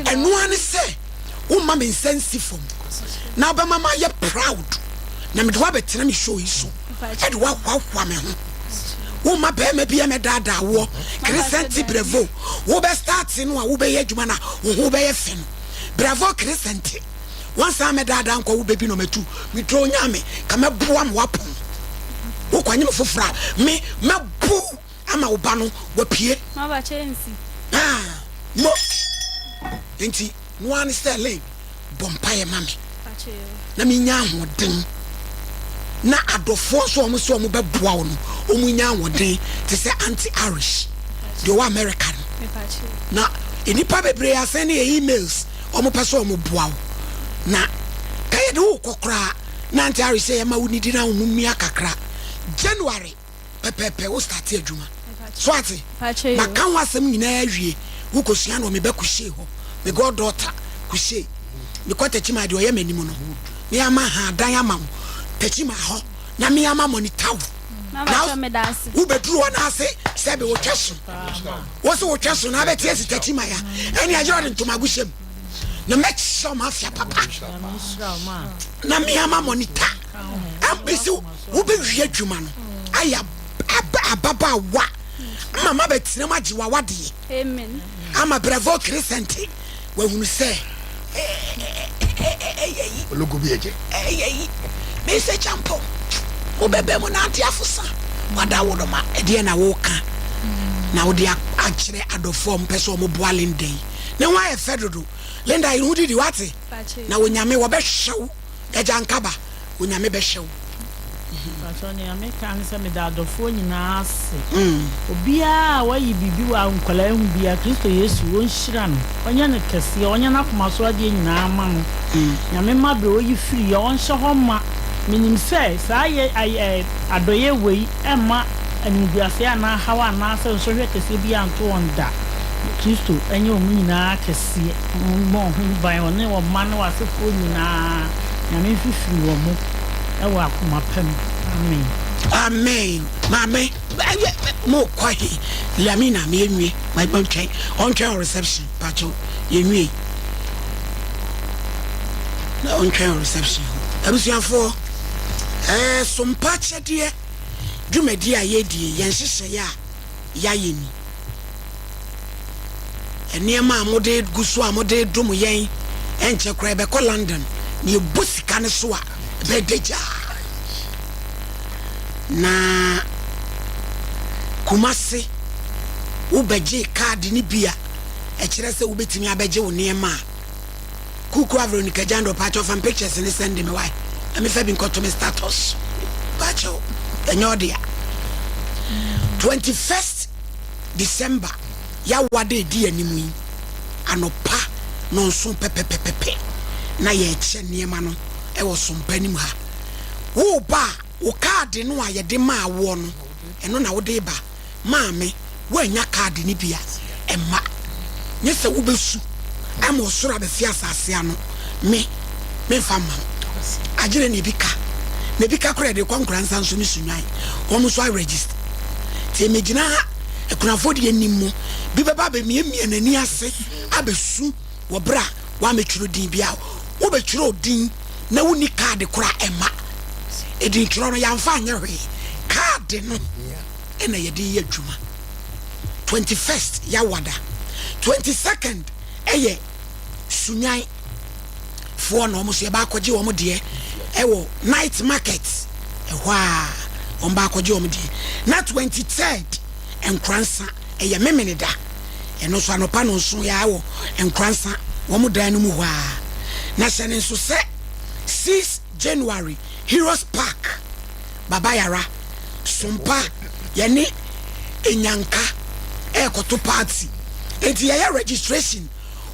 Ɛno ara ne sɛ womma me nsa nsi fam na wobɛma mayɛ proud na mede woabɛtena me show yi so ɛde woahoahoa me ho. Womma bɛrima bi ɛmɛdaadaa woɔ. Crescent Bravo, wobɛ start no a wobɛyɛ adwuma no a wo ho bɛyɛ fɛ no. Bravo Crescent, wansan mɛdaadaa nkɔ wo bɛbi na ɔmɛtu me duro nyaa me ka mɛboa ma woapɔn. Wokɔ anyem foforɔ a me mɛbo ama wo ba no wapue. Ah, mo. Nti no ara ne sɛ Lynn bɔ mpaeɛ ma me na menya ahoɔden na adɔfoɔ nso a wɔn sɛ wɔn bɛboa wo no wɔn nya ahoɔden te sɛ Auntie Irish deɛ ɔwɔ America no na nnipa bebree asɛn ne yɛ emails wɔn pɛ sɛ wɔn boa wo na ka yɛde wo kɔ koraa na Auntie Irish sɛ yɛma wo nidi na wo ho mmia kakra January pɛpɛɛpɛ wo starte adwuma so ate maka ho asɛm nyinaa awie wo kɔsua no wɔ me ba kushie hɔ me god daughter kushie mekɔ takyima deɛ ɔyɛ m'anim no me ama ha dan ama wo takyima hɔ na me ama monitor wo na wobɛduru hɔ no ase sɛ be wotwɛ so wo se wotwɛ so na abɛte asi takyima ya ɛne agyerɛ ɔde ntomago hyɛ mu na mɛkyerɛ wo mafia papa na me ama monitor ambɛsi Wobɛwie adwuma no ayɛ ababaawa ama mabɛtena mu agye w'awadeɛ ama Bravo Crescent wahunu sɛ ɛyɛ yi. Ologo bi ɛgyɛ. Ɛyɛ yi. Mesɛ Kyampɔn wobɛbɛ mu nante afosa wada wo no ma ɛdeɛ na woka na wode akyerɛ adɔfoɔ a wɔpɛ sɛ wɔboa Linda yi ne ho ayɛ fɛ dodo Linda yere ho didi wate na Onyame wɔbɛhwɛ wo Agya Nkaba Onyame bɛhwɛ wo. Mpakyɛw nea meka ne sɛ meda adɔfoɔ nyinaa ase. Obiara a wayi biribi wɔ nkwadaa yi ho biara Kristo Yesu ɔnhyira no, ɔnyɛ no kɛseɛ, ɔnyɛ n'akoma so adeɛ nyinaa mma no. Nyame mma berɛ ɔyi firiiɛ ɔnhyɛ hɔ mma. Menim sɛ saa yɛ ayɛ adɔeɛ wei ɛmma animguaseɛ anaa haw anaasɛ nsɔhwɛ kɛseɛ biara nto wɔn da. Kristo nyɛ wɔn nyinaa kɛseɛ, ɔmmɔ wɔn ho ban, ɔne wɔn mma ne wɔn asefoɔ nyinaa. Nyame mfifiri wɔ mo wɔ akoma pa mu. Amen. Amen maame mo kɔ he Lamina me yɛnwie ma ɔntwɛn ɔntwɛn wɔ reception pakyɛw yɛnwie na ɔntwɛn wɔ reception hɔ abusuafoɔ ɛɛ sompa kyɛdeɛ dwumadie a yɛdie yɛn nhyehyɛeɛ a yɛayɛ ni. Nneɛma a mode gu so a mode dom yɛn, ɛnkyɛ koraa yɛbɛkɔ London na yɛbɔ sika no so a, ɛbɛyɛ dagyaa. Na Kumasi, wobɛgye kaade no bi a ɛkyerɛ sɛ wobɛtumi abɛgye wo nneɛma a, Kukua Veronica Jandor pakyɛw fa me pictures no sɛnde me wai na me fa bi nkɔto me status pakyɛw ɛnyɛ ɔdea 21st December yawa da edi anim yi anɔpa nɔnson pɛpɛpɛpɛpɛ na yɛkyɛ nneɛma no ɛwɔ sompa anim ha wo ba a wo kaade no a yɛde maa woɔ no ɛno na wode ba Maame, woannya kaade no bi a, ɛmma. Nyɛ sɛ wobɛsu ama ɔsoro abɛfe asase ano. Me, memfa mma wo. Agyene na ebi ka. Na ebi ka koraa yɛde rekɔ Nkoransa nso ne Sunyani. Wɔn nso aregister. Nti megyina ha, akunafoɔ deɛ nnim mo. Bi bɛba abɛmiamia n'ani ase abɛsu wɔ berɛ a woammɛtwerɛ din biara. Wobɛtwerɛ din na wonni kaade koraa a, ɛmma. Edintwerɛ no, yɛamfa anyɛ hwee. Kaade no. na yɛde yɛ adwuma. 21st Yawada, 22nd ɛyɛ Sunyan foɔ na wɔn nso yɛba akɔgye wɔn deɛ ɛwɔ night market ɛhɔ a wɔn ba akɔgye wɔn deɛ na 23rd Nkoransa ɛyɛ Memeneda ɛno nso anɔpa no nso yɛ ɛwɔ Nkoransa wɔn dan no mu hɔ a na hyɛ ne nso sɛ 6 January Heroes Park Baba Yara Sompa yɛne Enyanka ɛɛkɔto party enti yɛyɛ registration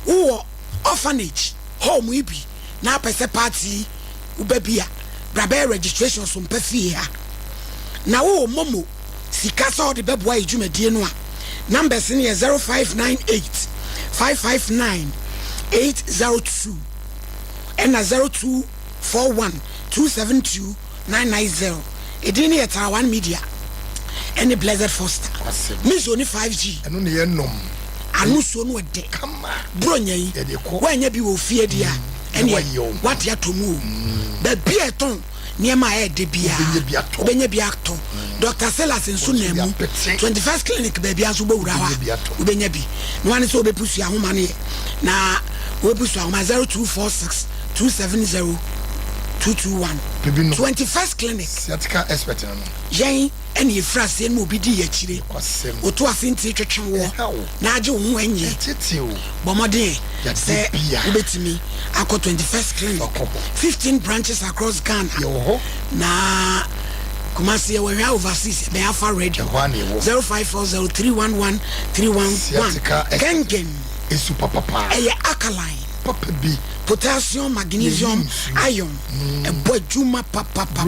wowɔ orphanage home yi bi na apɛ sɛ party yi woba bi a bra bɛyɛ registration Sompa fie ha na wowɔ momo sika sɛ wode bɛboa yɛ dwumadie no a numbers no yɛ 0598 559 802 ɛna 0241 272 990. Edin no yɛ Tarawan Media ɛne Blessed Foster. Mizo ne 5G. Ɛno ne yɛ nom. Ano nsuo no ɛdɛ. Buronya yi, woannya bi wɔ ofie deɛ a, ɛneɛ woate atɔ mu o. Baabi a ɛtɔn nneɛma a ɛyɛ dɛ biara, wobɛnya bi atɔ. Doctor Silas nso nam mu. 21st Clinic baabi a nso wobɛwura hɔ a, wobɛnya bi. Na wane sɛ wobɛpusu ahoma no yɛ. Na wobɛpusu ahoma 0246 270 221. 21st Clinic. Yɛn ɛna yɛfiri aseɛ no ma obi dii akyire. Woto ase nti twetwe woɔ na agye wo ho anyie. Bɔ mmɔden sɛ wobɛtumi akɔ 21st Clinic, 15 branches across Ghana. Na Kumasi yɛwɔ Hwɛ Overseas ɛbɛn Alpha Radio 0540 311 311. Gengen ɛyɛ alkaline, potassium, magnesium, iron, ɛbɔ adwuma papapapa.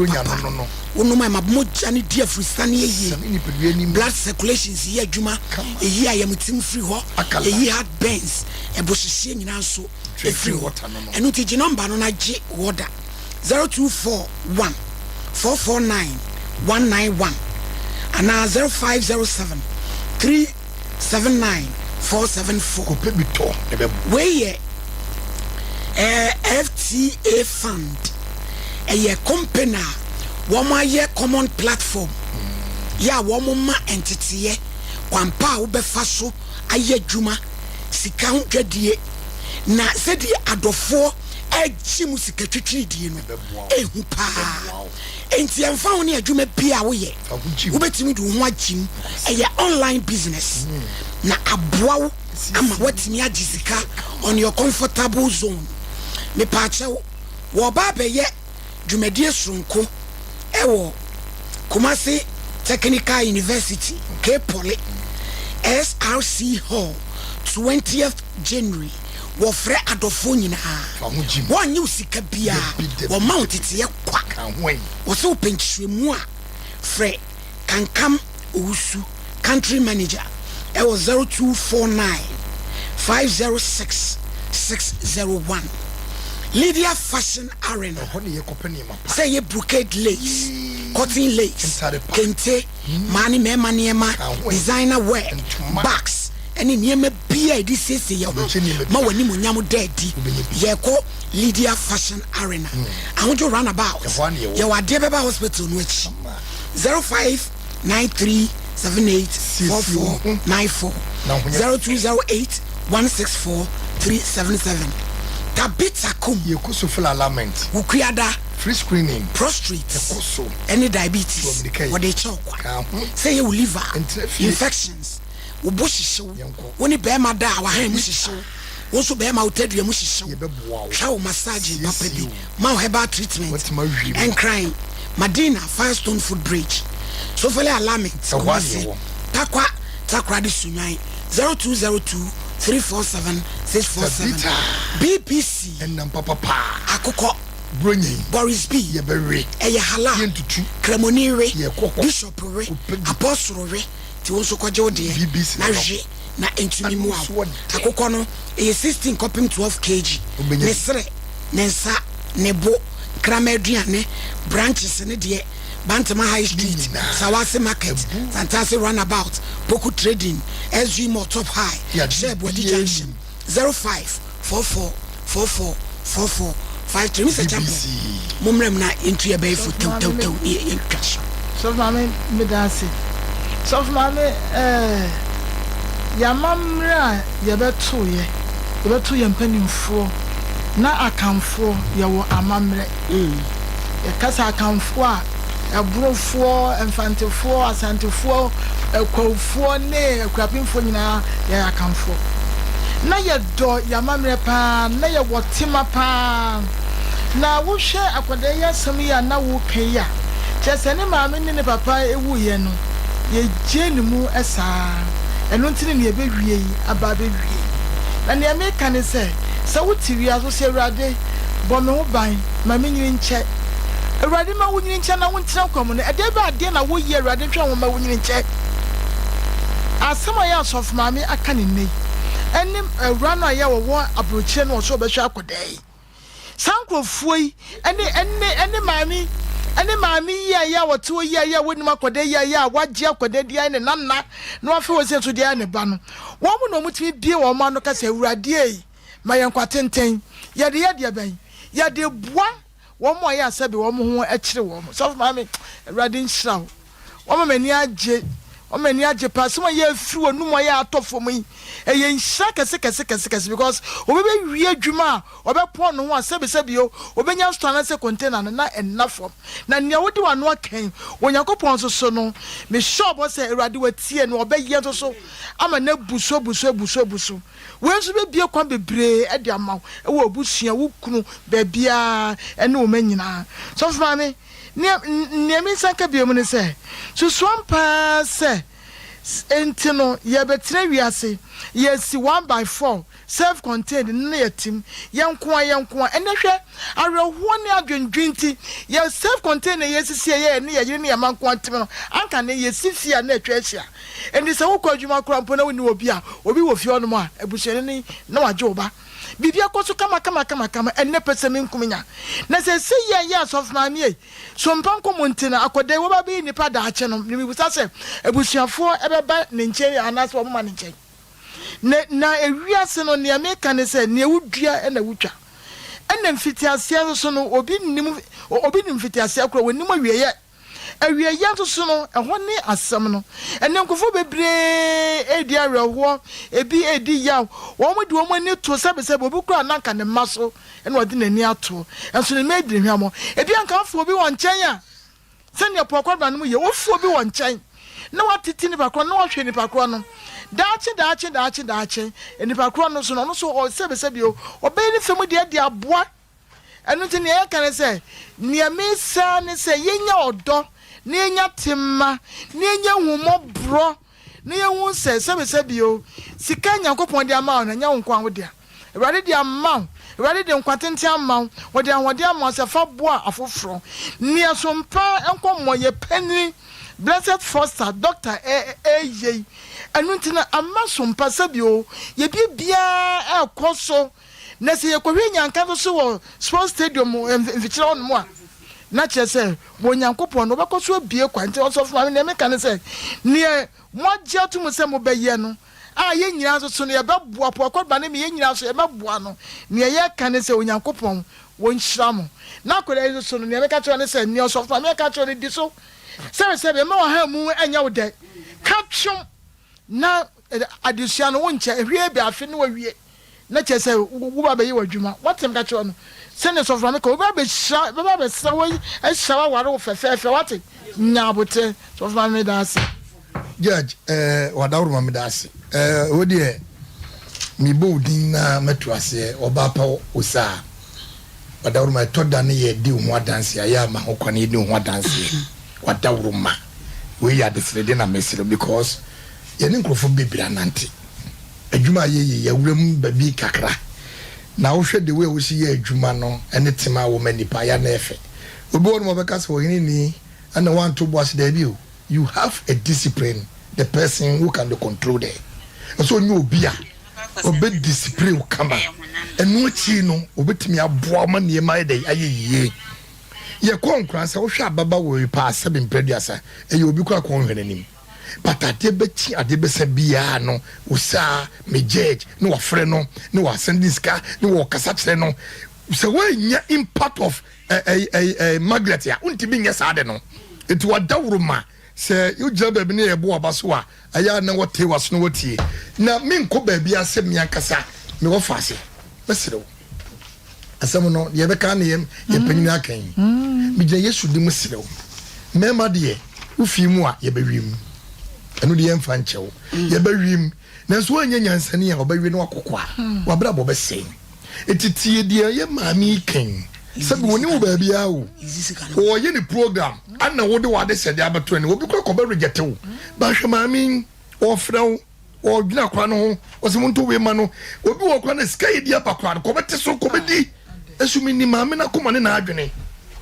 Wonom a ɛma mogya no di afurusiane yie, blood circulations yɛ adwuma, ɛyi ayamtim firi hɔ, ɛyi heart burns, ɛbohyehyeɛ nyinaa nso ɛfiri hɔ. Ɛno nti gye nɔmba no na gye wɔda 0241 449 191 anaa 0507 379 474. Wei yɛ FTA Fund, ɛyɛ company a wɔn ayɛ common platform yɛ a wɔn ma nteteɛ kwampa a wobɛfa so ayɛ adwuma, sika ho dwadie, na sɛdeɛ adɔfoɔ agye mu sika twitwiridie no ehu paa. Enti ɛmfa ho ne adwuma bi a woyɛ, wobɛtumi de wo ho agye mu. Ɛyɛ online business na aboa wo ama woatumi agye sika on your comfortable zone. Mepaakyɛw, wɔba abɛyɛ dwumadie soronko ɛwɔ Kumasi Technical University, K-Poly, SRC Hall, 20th January. Wɔfrɛ adɔfoɔ nyinaa. Wɔnnye wo sika biara, wɔma wo nteteeɛ kwa. Wɔsɛ wopɛ nkyerɛmu a, frɛ Kankam Owusu, Country Manager, ɛwɔ 0249 506 601. Lydia Fashion Arena, sɛ ɛyɛ brocade lace, cotton lace, kente, mmaa ne mmarima nneɛma, designer wear, bags, ɛne nneɛma bi a yɛde siesie yɛn ho ma w'animuonyam da adi. Yɛkɔ Lydia Fashion Arena, Ahodwo Runabout, yɛwɔ adeɛ bɛba hospital no akyi. 0593 78 44 94, 0208 164 377. Tabitha Kum. Wukuada. Prostate ɛne diabetes, wɔde kyɛw kwa. Sɛ yɛ wo liver infections, wo bo hyehyew, wo ne bɛrima da a wahan mu hyehyew, wo nso bɛrima wo tadua mu hyehyew, twa wo massage papa bi ma wo herbal treatment. Nkran, Madina Firestone Foot Bridge, Sofele Alignment, Kumasi, Takwa, Takoradi, Sunyani, 0202 347 647. BBC akokɔ Boris B ɛyɛ halal, Kramoni we, Bishop we, Apostle we, nti wo nso kɔgye wo deɛ na hwe na ntumi mu awo. Akokɔ no ɛyɛ 16 kɔpem 12 kg. Ne serɛ, ne nsa, ne bo, nkrama aduane branches ne deɛ Bantama High Street, Sawase Market, Santase Runabout, Poku Trading, SG Mall Top High, Share Buadi Junction, 05 44 44 44 53. Mr Champion, mommrɛ mu na yɛntu yɛ bɛyɛ fo tɛwtɛwtɛw ne yɛntwa so. Sɔfo Maame, meda ase. Sɔfo Maame, yɛamammerɛ a yɛbɛto yɛn mpanimfoɔ na Akamfoɔ, yɛwɔ amammerɛ. Yɛkasa Akamfoɔ a, Ɛborofoɔ, Mfantefoɔ, Asantefoɔ, Ɛkwawfoɔ ne Akuapemfoɔ nyinaa yɛyɛ Akamfoɔ. Na yɛdɔ yɛamammerɛ paa, na yɛwɔ tema paa. Na wohwɛ akwadaa yi asɛm yi a na woka yi a, kyerɛ sɛ ne maame ne ne papa ewuiɛ no, yɛgye ne mu saa. Ɛno nti ne nea ɛbɛwie yi aba abɛwie. Na nea meka ne sɛ, sɛ wote wiase wo sɛ, "Awurade, bɔ me ho ban ma menyini nkyɛ." Awurade ma wonyini nkyɛ na wontena nkwa mu no, ɛdeɛ bɛ adeɛ na woyɛ Awurade nhwɛ ho ma wonyini nkyɛ? Asɛm a yɛ asɔfo maame aka ne nne yi, ɛne awura no a yɛ wɔwɔ aburokyire no wɔ so wɔbɛhwɛ akwadaa yi, saa nkurɔfoɔ yi ɛne maame. Ɛne maame yi a ɛyɛ a wɔte hɔ yi a ɛyɛ a wɔnnim akwadaa yi a ɛyɛ a wagye akwadaa di ayɛ ne nana na wafe hɔ sɛ nso de ayɛ ne ba no, wɔn na wɔtumi bue wɔn ano ka sɛ, Awurade ei, ma yɛn nkwa tenten. Yɛde yɛ deɛ bɛn? Yɛde boa wɔn a ɛyɛ a sɛbe wɔn ho kyere wɔn. Sɔfo Maame, Awurade nhyira wo. Wama m'ani agye. Wama m'ani agye paa. Asɛm a ɛyɛ afiri w'anum a ɛyɛ atɔ fam yi, ɛyɛ nhyira kɛse kɛse kɛse kɛse because obi bɛwie adwuma a ɔbɛpɔn ne ho a sɛbe sɛbe o, ɔbɛnya store anaasɛ container no na ɛnna fam. Na nea wode w'ano aka yi, Onyankopɔn nso so no, mehyɛ ɔbɔ sɛ Awurade watie na ɔbɛyɛ nso so ama no abu so abu so abu so abu so. Wei nso bɛbue kwan bebree de ama wo wɔ w'abusua, wo kunu, baabiara ne wo mma nyinaa. Sɔfo Maame, Nea nea mensan ka bio ne sɛ, susu ampa ara sɛ enti no yɛrebɛtena wiase, yɛasi one by four, self contained no na yɛatim, yɛn nko ara yɛn nko ara. Ɛnnɛ hwɛ, awerɛhoɔ ne adwendwen nti, yɛn self contained a yɛasisi a ɛyɛ yɛne yɛn yere ne yɛn mma nko ara ntam no, anka nnɛ yɛsi fie a na atwa ahyia. Enti sɛ wokɔ adwuma koraa mpo na wonni obi a, obi wɔ fie hɔnom a, abusuani no na wagye wo ba. Biribi akɔ so kamakamakama, ɛnnɛ pɛsɛmenkominya. Na seesei yi a ɛyɛ asɔfo maame ei, so mpa nkɔmmɔ nti no, akɔda yi wɔba abɛyɛ nnipa daakye no, mebisa sɛ, abusuafoɔ bɛba ne nkyɛn anaasɛ wɔmma ne nkyɛn? Na, na ewiase no, nea meka ne sɛ, nea wodua na wotwa. Ɛna mfitiaseɛ nso so no, obi nnim, obi nim mfitiaseɛ koraa, ɔnnim awieɛ. Awieeɛ nso so no, ɛhɔ ne asɛm no. Ɛnnɛ nkurɔfoɔ bebree redi awerɛhoɔ, ebi redi yaw. Wɔde wɔn ani to sɛbesɛbe, obi koraa na anka ne mma so na ɔde n'ani ato, nso ne mma adi no hwammɔ. Ebi anka wofa obi wɔ nkyɛn a, sɛdeɛ pɔɔkɔ no yɛ, wofa obi wɔ nkyɛn na watete nipa korɔ no, na wahwɛ nipa korɔ no. Daakye, daakye, daakye, daakye, nipa korɔ no nso no, ɔno nso sɛbesɛbe o, ɔbɛyɛ ne fam deɛ de aboa. Ɛno nti nea yɛka ne sɛ, nea mesrɛ ara ne sɛ yɛnya ɔdɔ, na yɛnya tema, na yɛnya ahummɔborɔ, na yɛhu sɛ, sɛbesɛbe o, sika a Nyankopɔn de ama wo no, ɛnyɛ wo nko ara wo dea. Awurade de ama wo. Awurade de nkwa tenten ama wo. Ɔde ahoɔden ama wo sɛ fa boa afoforɔ. Nea Sompa nkɔmmɔyɛ panyin Blessed Foster, Dɔkta, reyɛ yi, ɛno nti na ama Sompa, sɛbe o, yɛ biribiara rekɔ so. Na sɛ yɛkɔhwɛ nnyanka nso so wɔ sports stadium mfikyire hɔnom a, na kyerɛ sɛ wɔ Onyankopɔn no, wɔbɛkɔ so abue kwan. Nti Ɔsɔfo Maame, nea meka ne sɛ, neɛ moagye ato mu sɛ mobɛyɛ no, a yɛn nyinaa nso so no yɛbɛboa, Paul Kɔdba ne me, yɛn nyinaa nso yɛbɛboa no. Nea yɛka ne sɛ, Onyankopɔn wɔnhyira mo. Na akwadaa yi nso so no, nea meka kyerɛ wo ne sɛ, nea Ɔsɔfo Maame aka akyerɛ wo no, di so. Sɛbesɛbe, mma w'ahamu nyɛ wo dɛ. Ka twom na adesua no wonkyɛ, hwie bi afe na wawie, na kyerɛ sɛ woba abɛyɛ w'adwuma. Woate meka kyerɛ wo no? Sɛdeɛ sɔfo maame ka, obi abɛhyira, bɛba abɛsra wo, ahyira wo, aware wo fɛfɛɛfɛ, woate? Nya aboterɛ. Sɔfo maame meda ase. Judge, eh, wadaworo ma meda ase. Eh, wo deɛ, mebɔ wo din na matu aseɛ, ɔbaa pa osaa. Wadaworo ma ɛtɔ da ne yɛ di wo ho adanseɛ, ayɛ ama ho kwan yɛ di wo ho adanseɛ. Wadaworo ma. Wei yɛ adesrɛdeɛ na mesrɛ because yɛne nkurɔfoɔ bebree anante. Adwuma a yɛyɛ yɛawura mu baabi kakra. Na wohwɛ the way a wosi yɛ adwuma no ne tema a wɔma nnipa yɛ a na ɛfɛ. Obi wɔ hɔ nom a ɔbɛka sɛ ɔhene ni ɛna wanto bo ase daabi o. You have a discipline the person who can be control there. Ɛsɛ ɔnyɛ obi a ɔbɛ discipline wo kama. Ɛno akyi no obetumi aboa wo ma nneɛma ayɛ dɛ ayɛ yie. Yɛkɔ nkora sɛ wohwɛ ababaawa yi paa sɛbe mprɛ aduasa ɛyɛ obi koraa kɔn hwɛ n'anim but adeɛ bɛkyi adeɛ bɛsa biara no osaa me judge ne wafrɛ no ne wasɛnde sika ne wɔkasa kyerɛ no sɛ woannya impact of eh, eh, eh, eh, Margaret a wontumi nyɛ saa de no nti wadaworo ma sɛ wogyina baabi ne yɛbɔ waba so a ɛyɛ a na wɔte waso na wɔtie na menkɔ baabi ase me ankasa mewɔ faase mɛserɛ wo Asɛm no, deɛ yɛbɛka ne yɛn yɛn panyin aka yi. Megyina Yesu din mu srɛ wo. Mmarima deɛ, wofii mu a, yɛbɛwe mu. Ɛno deɛ yɛmfa nkyɛ wo. Yɛbɛwe mu. Nanso woanyɛ nyansani a, ɔbɛwe na wakɔkɔ a, w'abrabɔ bɛsɛe. Enti tie deɛ yɛn maame yi ka yi. Sɛbi wɔnim wo baabiara o. Ɔreyɛ ne program, ɛna wode w'adesrɛdeɛ abɛto n'anim. Obi koraa kɔbɛ reject wo. But hwɛ maame yi, ɔrefrɛ wo. Ɔredwene akora no ho, ɔsɛ monto wei ma no. Obi wɔ kora no sika yɛ di aba kora no, kɔbɛte so, kɔbɛdi. Nso menim maame no akoma ne n'adwene.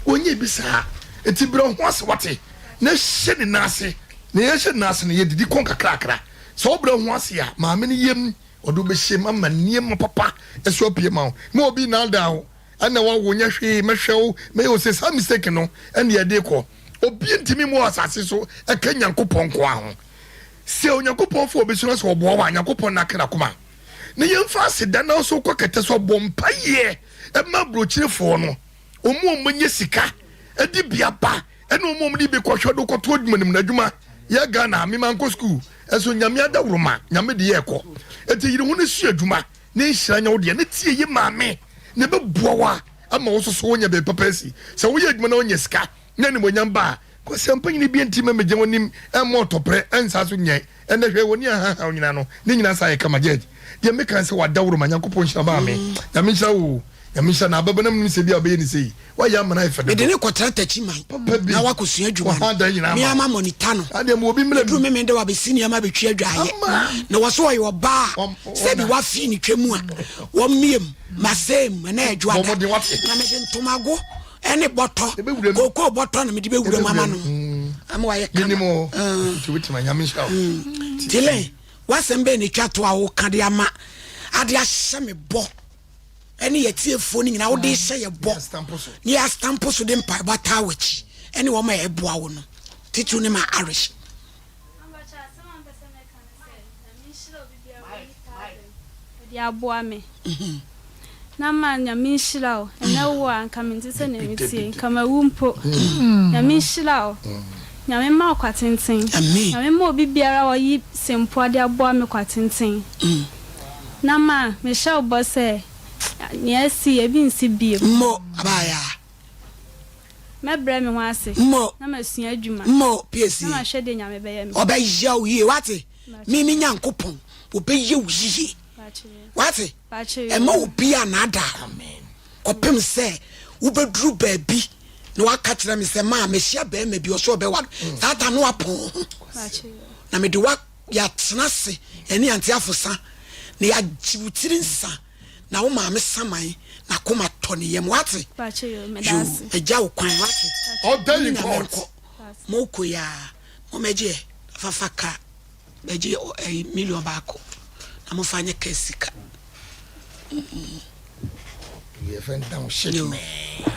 Ɔnyɛ bi saa. Enti brɛ wo ho ase wate, na hyɛ ne nan ase. Na yɛhyɛ ne nan ase no, yɛdidi kɔ nkakrakra. Sɛ wobrɛ wo ho ase a, maame no yam, ɔde wo bɛhyɛ mu ama nneɛma papa nso apue ma wo. Mma obi nnaadaa wo. Ɛna wawo nyɛ hwee mɛhwɛ wo mɛyɛ wo sɛ saa mistake no ɛne yɛde kɔ. Obi ntumi mu wɔ asase so ɛka Nyankopɔn nko ara ho. Sɛ Onyankopɔn fa obi so na sɛ ɔboa wo a, Nyankopɔn na aka n'akoma. Na yɛmfa aseda na nso kɔ kɛtɛ so bɔ mpaeɛ ɛma aburokyerefoɔ no, wɔn a wɔnya sika ɛde bi aba ɛne wɔn a wɔde bi kɔhwɛ do kɔto adwuma no mu. Na adwuma yɛ Ghana, me mankɔ sukuu ɛso Nyame adaworoma, Nyame de yɛ ɛkɔ. Enti yere ho na sua adwuma ne nhyira nyɛ wo deɛ, ne tie ye maame na ɛbɛboa wo a ama wo nso so wonya baabi papa asi. Sɛ woyɛ adwuma na wonya sika na animuonyam ba a, kwasiampa nyini bi nti ma megya w'anim mmɔ ɔtɔprɛ nsa so nyɛ ɛnɛ hwɛ w'ani ahahaw nyinaa no ne nyinaa saa yɛ kama Judge deɛ meka ne sɛ w'adaworo ma Nyankopɔn nhyira maame Nyame nhyira wo o Nyame nhyira na ababa na menim sɛ bi a wobɛyɛ ne sei wayɛ ama no ayɛ fɛ Mede dodo no kɔtra Takyiman papa bi na wakɔsua adwuma wɔha no. dan nyinaa Me ama ara wo mamɔnita no. adeɛ ma obi mmerɛ Ɛduru mu Memenda wabɛsi nneɛma abɛtwi adwaeɛ. ama Na wɔ so ɔyɛ ɔbaa a wɔn sɛbi wɔn wafee ne twam a wɔmmie mu. Masɛe mu ɛnɛ bɔ adwoada. mmɔden wate Na mede ntomago ne bɔtɔ, ɛbɛwura mu kookoo bɔtɔ na mede bɛwura mu ama ɛbɛwura no mu ama wayɛ kama. menim o nti wotumi a Nyame nhyira wo nti Tilɛn, w'asɛm bɛn na ɛtwa to a woka de ama ade ahyɛ me bɔ ɛne yɛtiefoɔ no nyinaa wode hyɛ yɛ bɔ ne yɛastampo so de mpaebɔ ataa w'akyi ɛne wɔn a ɛboa wo no titiriw ne ma Irish. De aboa me na ma Nyame nhyira wo ɛnɛ wo a nka mente sɛ nea metie nka mawu mpo Nyame nhyira wo Nyame mma wo kwa tenten Nyame mma obi biara ɔyi sempoa de aboa me kwa tenten na ma mehyɛ wo bɔ sɛ nea asi ebi nsi bio. Mmo abaayaa. Mɛbrɛ me ho ase. Mmo. Na masua adwuma. Mmo piesie. Na mahwɛ deɛ Nyame bɛyɛ me. Ɔbɛyɛ wo yie wate. Me me Nyankopɔn ɔbɛyɛ wo yie wate. Ɛmma obi annaadaa wo kɔpem sɛ wobɛduru baabi na waka kyerɛ me sɛ maa mehyia bɛrima bi ɔsɛ ɔbɛwa no saa tam no wapɔn wo ho na mede wa yɛatena ase ɛne ante afosa na yɛagye wo tiri nsa na wo maame saman na koma tɔ ne yam wate yo agya wo kwan wate Ɔda ne nyame nkɔ mokɔ yi a momɛgye fafa ka bɛgye ɛyi million baako na mofa nyɛ ka sika. Yo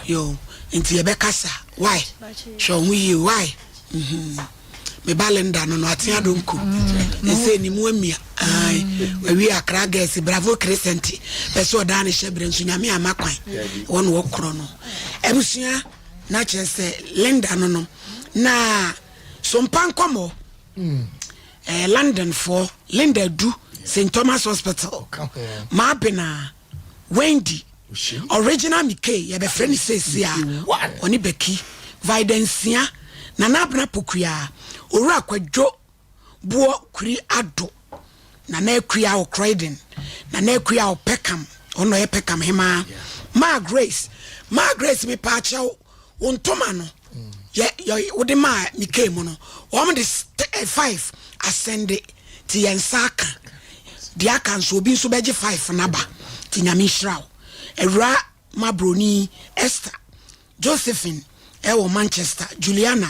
yo nti yɛbɛkasa why hwɛ wo ho yie why mm-hmm. me ba Linda no no atea donko ɛsɛ ne mu amia ai wawie akra girls bravo crescent pɛ sɛ ɔdaa ne hyɛ berɛ nso nyame ama kwan wɔne wɔkorɔ no abusua na kyerɛ sɛ Linda no no na sompa nkɔmmɔ Eh, London foɔ, Linda Adu, St Thomas Hospital, Maabena, Wendy, Original Mike, yɛbɛfrɛ no seesie a, ɔne Becky, Vidensia, Nana Abena Pokuya, Owura Kwadwo Boɔ Kuri Ado, Nana Akua wɔ Croydon, Nana Akua wɔ Peckham, ɔno na ɔyɛ Peckham hemaa, Maa Grace, Maa Grace mepaakyɛw, wo ntoma no yɛ yɛ wode maa me kaa mu no wɔn de eh, five asɛnde ti yɛn nsa aka deɛ aka nso obi nso bɛgye five naba ti nyame nhyira wo awura ma broni Esther Josephine ɛwɔ Manchester Juliana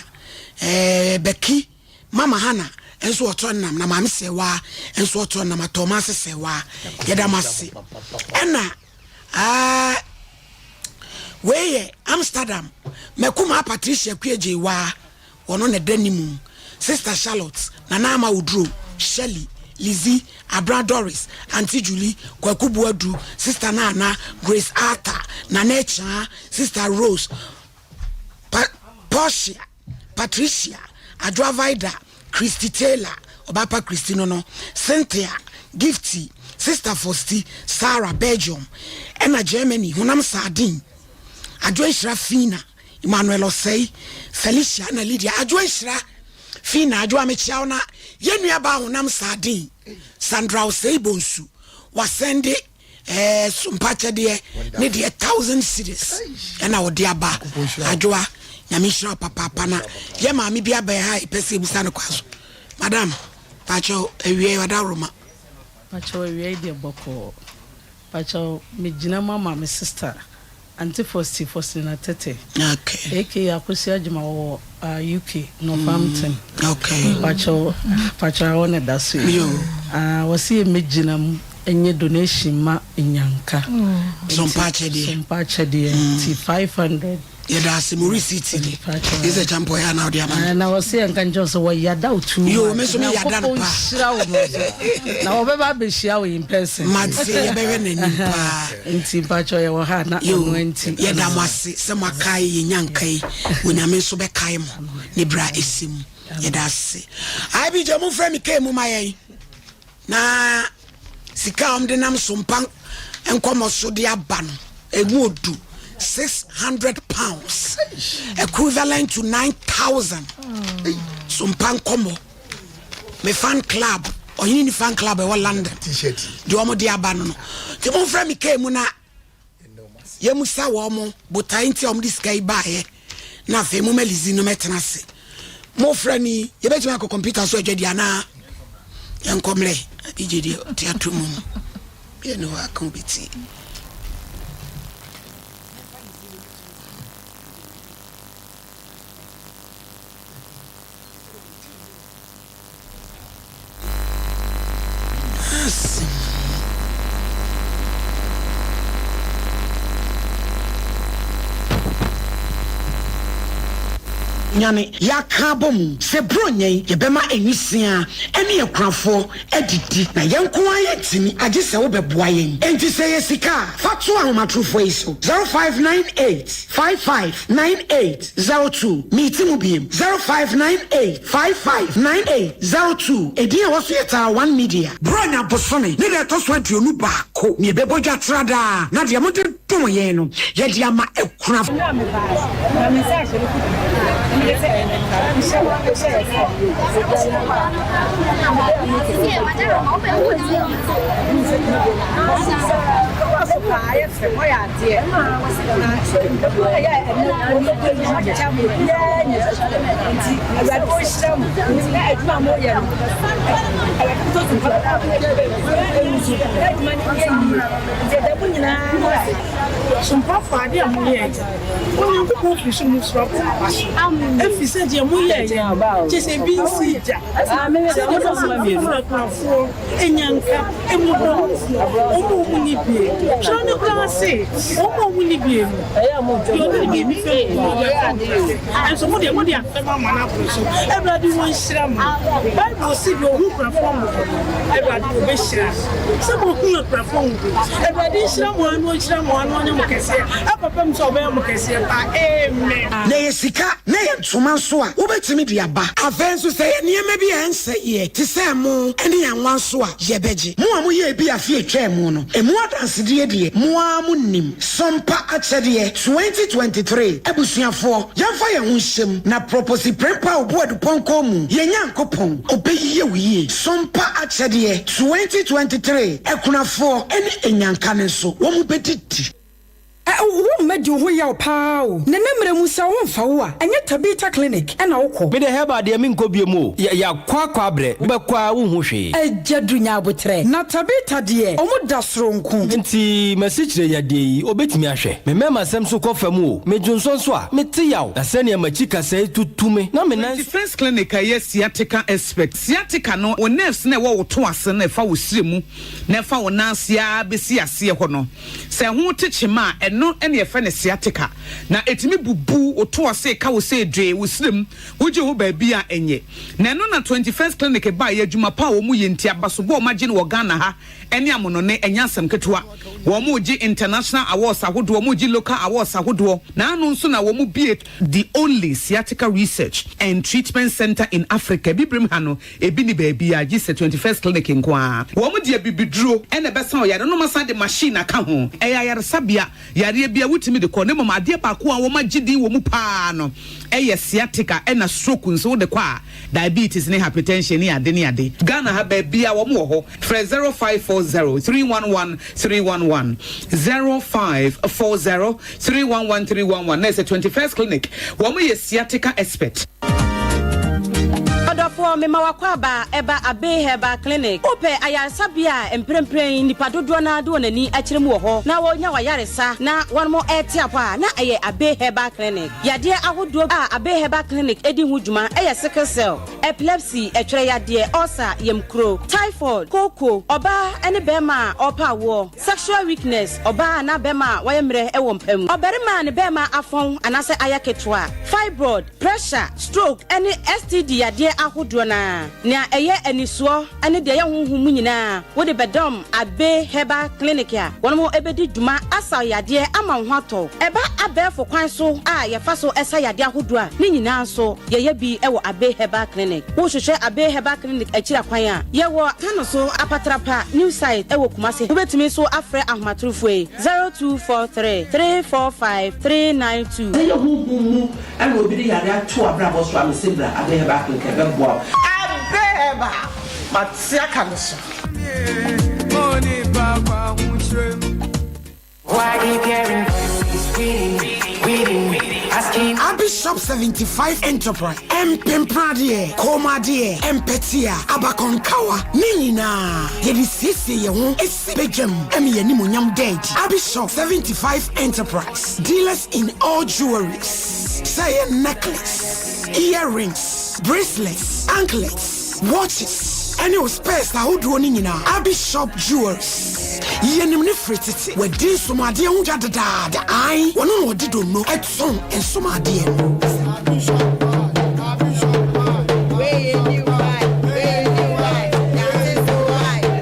ɛɛ eh, Becky mama Hannah nso ɔtɔ nam na maame sɛwa nso ɔtɔ nam atɔma ase sɛwa yɛda mo ase ɛna Ah, wei yɛ Amsterdam Makumaa Patricia Kuegyewaa, ɔno na ɛda ne Sister Charlotte, Nana Ama Oduro, Shirley, Lizzie, Abra Doris, Auntie Julie, Kwaku Boadu, Sister Nana, Grace Arthur, Nana Echaa, Sister Rose, Pa Portia, Patricia, Adwoa Vida, Christy Taylor, Ɔbaapa Christy no no, Cynthia, Gifty, Sister Fosti, Sarah, Belgium, ɛna Germany, Honam Sardine, Adwoa Nhyira Fina, Emmanuel Osei, Felicia ɛna Lydia. Adwoa Nhyira Fina, Adwoa mekyia wo na yɛn nuabaa Honam Sardine, Sandra Osei Bonsu, wasɛnde ɛɛ so mpakyɛdeɛ ne deɛ thousand series ɛna ɔde aba adwoa nyame nhyira papaapa na yɛ maame bi abɛn ha ɛpɛ sɛ ebusa no kwa so madam pakyɛw awie ɔdaworoma. Pakyɛw awie deɛ bɔkɔɔ pakyɛw megyina mu ama me sister Aunty Fosti Faustina Tete okay. Aka Akosua Agyima wɔwɔ uh, UK Northampton. Mm, okay. Pakyɛw pakyɛw awɔ ne da so yi. Uh, wɔsi yɛ megyina mu. nyɛ donation ma Nyanka. Sompa akyɛdeɛ. Sompa akyɛdeɛ nti 500. Yɛda ase mo receipt ni. Yɛsɛ kyampɔ yɛ ana ɔde ama no. Na wɔsi yɛn nka nkyɛn sɛ wɔyada wo too much. Yoo me nso me yada no paa. Nyankopɔn nhyira wo no so. Na wɔbɛba abɛhyia wo in person. Mate yɛbɛhwɛ n'anim paa. Nti mpakyɛw yɛwɔ ha na ɔno nti. Yɛda mo ase sɛ mo akae yɛn nyanka yi. Onyame nso bɛkae mo ne bere a ɛsɛ mu. Yɛda ase. IBJ mo mfrɛ me kee mu ma yɛn. Na sika a wɔde nam so mpa nkɔmmɔ so de aba no, emu odu £600, equivalent to 9,000. So mpa nkɔmmɔ. Me fan club, ɔhene ni fan club ɛwɔ London. Deɛ wɔde aba no no. Nti momfrɛ me kee mu na Yɛmmisa wɔn botae nti a wɔde sika yi baeɛ, na afei momma Lizzie no mɛtena ase. Mofrɛ no yi, yɛbɛtumi akɔ kɔmputa so adwadi anaa? Yɛnkɔ mmerɛ, abigye deɛ ɔte ato mu no, yɛ ne hɔ aka wobɛtie. Asɛm Nyame, yɛaka abɔ mu sɛ Buronya yi yɛbɛma nwisiaa ne akunafoɔ adidi, na yɛn nko ara yɛntumi, agye sɛ wobɛboa yɛn. Enti sɛ ɛyɛ sika a, fa to ahomatorofoɔ yi so, 0598 55 98 02. Meti mu biem, 0598 55 98 02. Edin a ɛwɔ so yɛ Taa One Media. Buronya bosome ne da ɛtɔ so 21 na yɛbɛbɔ dwa tra daa, na deɛ mode dom yɛn no, yɛde ama akunafoɔ. Sompafoɔ, adeɛ a moyɛɛ deɛ, Onyankopɔn firi soro mu soro abɔ mo aba so, ɛfiri sɛ deɛ moyɛeɛ no, kyerɛ sɛ ebi nsii da. Sɛdeɛ mosi faa akunafoɔ, anyanka, mmɔborɔhunufoɔ, wɔn a wɔnni bie. Twerɛ no koraa se, Wɔn a wɔnni bie no, deɛ ɔde ne biribi fɛm no, ɔde afɛm Awurade. Nanso mo deɛ, mode afɛm ama no aboro so. Awurade ɔnhyira mo. Bible se, Deɛ ɔhu akunafoɔ mmɔbɔ no, Awurade ɔbɛhyira no. Sɛ moahu akunafoɔ mmɔbɔ yi, Awurade nhyira mo ara na ɔnhyira mo ara na ɔnyɛ mo kɛseɛ akɔpem sɛ ɔbɛyɛ mo kɛseɛ paa. Amen. Na ɛyɛ sika na ɛyɛ ntoma nso a, wobɛtumi de aba. Afei nso, sɛ ɛyɛ nneɛma bi a ɛnsɛ yɛ te sɛ ɛmo ne anwa nso a, yɛbɛgye. Mo a moyɛɛ bi afe a etwaa mu no, emu adansedie deɛ, mo ara monim. Sompa Akyɛdeɛ 2023 Abusuafoɔ, yɛmfa yɛn ho nhyɛ mu na Proposi Prempah Obuadu Pɔnkɔ mu, yɛn Nyankopɔn, ɔbɛyɛ wo yie. Sompa Akyɛdeɛ 2023 Akunafoɔ ne anyanka no nso, wɔbɛdidi. Ɛ wo mma di wo ho yaw paa o. Nana mmerɛ mu sɛ wo mfa wo a, ɛnyɛ Tabitha clinic na wo kɔ. Me deɛ herbal deɛ menkɔ biom o, yɛ yakɔ akɔ abrɛ, wobɛkɔ a wonhu hwee. Agya Duru nya aboterɛ. Na Tabitha deɛ ɔmo da soronko. Nti masikyire yadeɛ yi obetumi ahwɛ? Me mɛma sɛm so kɔ fam o, me dwonsɔ nso a, mete yaw, na sɛnea makyi kasa yi tutu me na me nan. 21st Clinic a ɛyɛ sciatica expert. Sciatica no, wo nerves no a ɛwɔ wo to ase no a ɛfa wo srɛ mu na ɛfa wo nan ase ara bɛsi aseɛ hɔ no, Sɛ ɛho te kyema a, ɛno na yɛfrɛ no sciatica, na ɛtumi bubu wo to ase, ka wo sɛ dwee, wo serem, wogye ho baabi a ɛnyɛ. Na ɛno na 21st Clinic baeɛ, adwuma pa a wɔyɛ nti, abasobɔ a wɔagye no wɔ Ghana ha ne amonɔne, ɛnyɛ asɛm ketewa. Wɔregye international awards ahodoɔ, wɔregye local awards ahodoɔ, na ano nso na wɔbue the only sciatica research and treatment centre in Africa, Abibirem ha no, Ebi nni baabiara gye sɛ 21st Clinic nko ara. Wɔn de abibiduro na ɛbɛsa ɔyare no na wɔasan de machine aka ho. Ɛyɛ ayaresabea. Yareɛ biara wotumi de kɔ na mmom adeɛ baako a wɔagye din wɔ mu pa ara no yɛ sciatica ɛna stroke nso wode kɔ a, diabetes ne hypertension ne ade ne ade. Ghana ha baabiara wɔn wɔ hɔ. Frɛ 0540 311 311, 0540 311 311 na ɛsɛ 21st Clinic. Wɔn yɛ sciatica expert. Ɔdɔfoɔ, mema w'akwaaba ɛba Abbey Herbal Clinic. Wopɛ ayaresabea a mprempren nnipa dodoɔ no ara de wɔn ani akyerɛ mu wɔ hɔ na wɔnya w'ayaresa na wɔnom rete apɔ a, na ɛyɛ Abbey Herbal Clinic. Yadeɛ ahodoɔ a Abbey Herbal Clinic di ho dwuma yɛ sickle cell, epilepsy, ɛtwerɛ yadeɛ, ulcer, yamkuro, typhoid, kooko, ɔbaa ne barima a ɔrepɛ awoɔ, sexual weakness, ɔbaa anaa barima a wayɛ mmerɛ wɔ mpa mu, ɔbarima a ne barima afɔn anaasɛ ayɛ ketewa, fibroid, pressure, stroke, ne STD yadeɛ ahodoɔ no ara. Nea ɛyɛ anisoɔ ne deɛ ɛyɛ honhom mu nyinaa, wode bɛdɔm Abbey Herbal Clinic a wɔn bɛdi dwuma asa wo yadeɛ ama wo ho atɔ wo. Ɛba abɛɛfo kwan so a yɛfa so sa yadeɛ ahodoɔ a, ne nyinaa nso yɛyɛ bi wɔ Abbey Herbal Clinic. Wohwehwɛ Abbey Herbal Clinic akyiri akwan a, yɛwɔ Tano so Apatrapa New Site wɔ Kumasi. Wobɛtumi nso afrɛ ahomatorofoɔ yi, 0243 345 392. Sɛ ɛyɛ honhom mu na obi de yare ato w'abrabɔ so a, mese bra Abbey Herbal Clinic ɛbɛboa wo. Abbey Herbal, mate aka no so. Abi Shop 75 Enterprise, Mpempradeɛ, kɔnmuadeɛ, mpɛtea, abakɔnkawa, ne nyinaa yɛde siesie yɛn ho si badwam ma yɛn animuonyam da adi. Abi Shop 75 Enterprise, dealers in all jewelries, sɛ ɛyɛ necklace, earrings, bracelets, anklets, watches, ɛne wo spares ahodoɔ no nyinaa. Abi Shop Jewelries, yɛnim no firi tete, wadi nsomadeɛ ho dwa dedaada, ae, wɔno na ɔde donno tɔn nsomadeɛ no.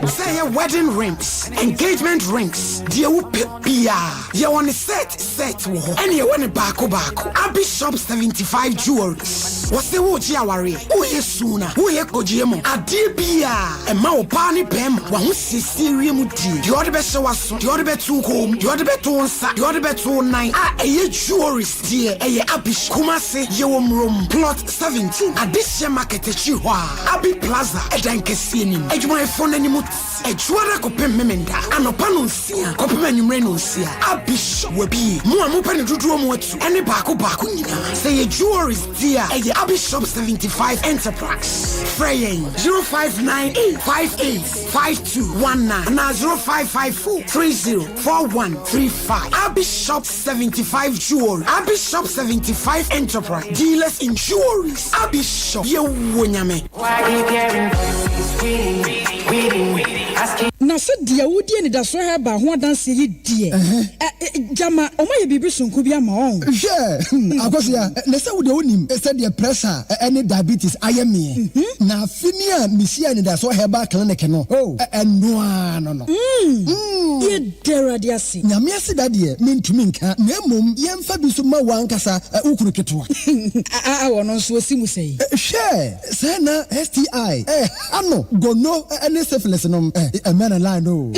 Sɛ ɛyɛ wedding rings, engagement rings, deɛ wopɛ biara, yɛwɔ ne set set wɔ hɔ, ɛne yɛwɔ ne baako baako. Abi Shop 75 Jewelries, wɔse woregye awareɛ, woreyɛ suna, woreyɛ kogyeɛ mu, adeɛ biara, ɛma ɔbaa ne barima w'ahosiesie wiem die, deɛ ɔde bɛhyɛ w'aso, deɛ ɔde bɛto wo kɔn mu, deɛ ɔde bɛto wo nsa, deɛ ɔde bɛto wo nan a ɛyɛ jewelries deɛ, ɛyɛ Abi Shop. Kumasi, yɛwɔ Murom, Plot 17, Adehyeɛ Market akyiri hɔ a, Abi Plaza, ɛdan kɛseɛ no mu. Adwumayɛfoɔ no anim te. Ɛdwoada kɔpem Memenda, anɔpa nonsia kɔpem anwummere nonsia. Abi Shop wabue. Mo a mopɛ no dodoɔ mu atu ɛne baako baako nyinaa, sɛ ɛyɛ jewelries deɛ a, ɛyɛ Abi Shop 75 Enterprise. Frɛ yɛn 0598 58 5219 anaa 0554 30 4135. Abi Shop 75 Jewelry, Abi Shop 75 Enterprise, dealers in jewelries. Abi Shop, yɛwɔ Nyame. Na sɛ deɛ wodi anidasoɔ herbal ho adanseɛ yi deɛ, ɛ, gyama wɔayɛ biribi sononko bi ama wɔn. Hwɛ, Akosua, na sɛ wo deɛ wonim sɛdeɛ pressure ne diabetes ayɛ meɛ, na afe ni a mehyiaa Anidasoɔ Herbal Clinic no, oh, ɛno ara no no. Yɛda Awurade ase. Nyame aseda deɛ mentumi nka, na mmom yɛmfa bi nso ma wo ankasa wo kunu ketewa. Aa, ɔno nso ɔsi mu sɛn? Hwɛ! Sɛɛ na STI ɛha no, gono ne syphilis nom, ɛmɛ na line no o.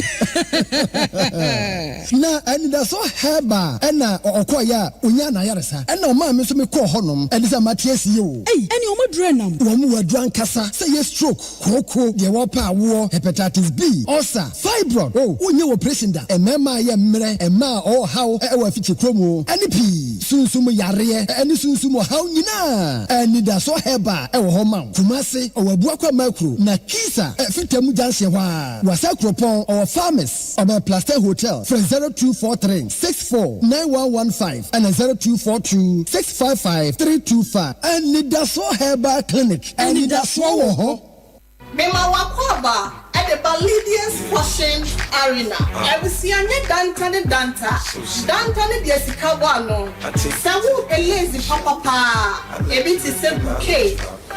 Na anidaso herbal ɛna ɔkɔɔyɛ a onyaa n'ayaresa, ɛna ɔmaa me nso me kɔɔ hɔ nom, ɛne sɛ mate ase yi o. Ei, ɛneɛ wɔn aduru ɛnam. Wɔn wɔ aduru ankasa, sɛ ɛyɛ stroke, kooko, deɛ wɔpɛ awoɔ, hepatitis B, ulcer, fibroid, oh, wonyɛ operation da, mmarima a ɛyɛ mmerɛ, mmaa a ɔwɔ haw wɔ afikyire mu, ɛne pii. Sunsum yareɛ ɛne sunsum ɔhaw nyinaa, Anidasoɔ Herbal ɛwɔ hɔ ma wo. Kumasi, ɔwɔ Abuakwa Makuro, na Kisa, Fitamu junction hɔ ara. Wasa Kuropɔn, ɔwɔ Farmers, ɔbɛn Plaster Hotel. Frɛ 0243 64 9115 ɛna 0242 655 325. Anidasoɔ Herbal Clinic, anidasoɔ wɔ hɔ. Mema w'akwaaba de ba Lydia's Fashion Arena. Abusua nyɛ danta ne danta. Danta ne deɛ sika bɔ ano. Sɛ worepɛ lace papa paa a, ebi te sɛ bouquet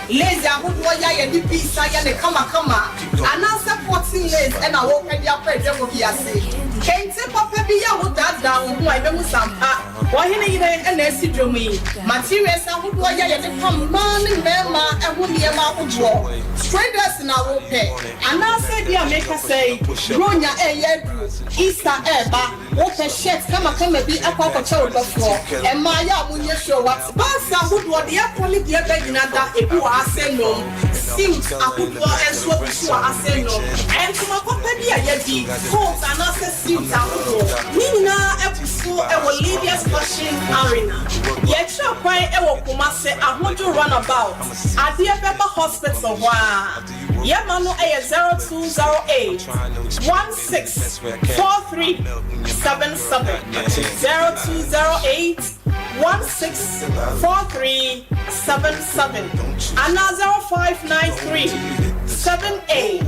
lace ahodoɔ yi a yɛde beads ayɛ no kamakama, anaasɛ cotton lace na worepɛ de akɔ adwabɔ bi ase. Kente papa bi a wodaadaa wo ho a, ɛbɛhu sɛ ampa Ɔhene yere na asi dwom yi. Materials ahodoɔ yi a yɛde pam mmaa ne mmarima ho nneɛma ahodoɔ. Traders na wopɛ? Anaasɛ ebia mekasa yi, Buronya reyɛ aduru, Easter reba, wopɛ shirt kamakama bi akɔ akɔkyɛ wo dɔfoɔ. Mmaa yɛ a monyɛ sure wate. Bags ahodoɔ, deɛ ɛkɔ ne deɛ ɛba nyina da ebi wɔ ha sɛ nom. Suit ahodoɔ nso abu so wɔ ha sɛ nom. Ntoma papa bi a yɛadi, coat anaasɛ suit ahodoɔ, ne nyinaa abu so wɔ Lydia. Lydia's Fashion Arena. Yɛkyerɛ kwan wɔ Kumasi Ahodwo Runabout, Adeɛ Bɛba Hospital hɔ ara. Yɛn ma no yɛ 0208 16 43 77, 0208 16 43 77 anaa 0593 78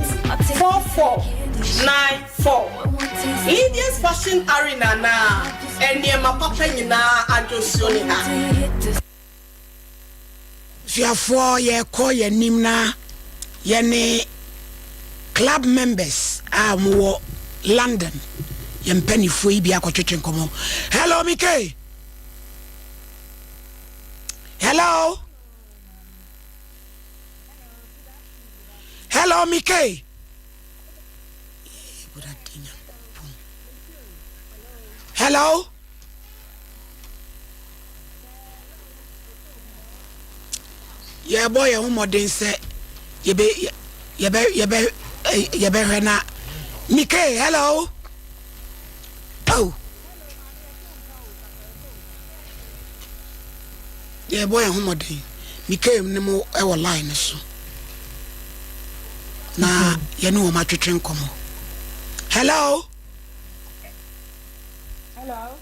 44 94. Lydia's Fashion Arena na nneɛma papa nyinaa adwosuo ne ha. Abusuafoɔ yɛkɔ yɛn anim na yɛne club members a wɔwɔ London yɛn mpanimfoɔ yi bi akɔtwetwe nkɔmmɔ. Hello Mike. Hello. Hello Mike. Hello. Yɛbɔ yɛn ho mmɔden sɛ yɛbɛ yɛbɛ yɛbɛ yɛbɛhwɛ na Mike hello. Oh. Yɛbɔ yɛn ho mmɔden. Mike ne mo wɔ line no so na yɛne wɔn atwetwe nkɔmmɔ. Hello. Hello.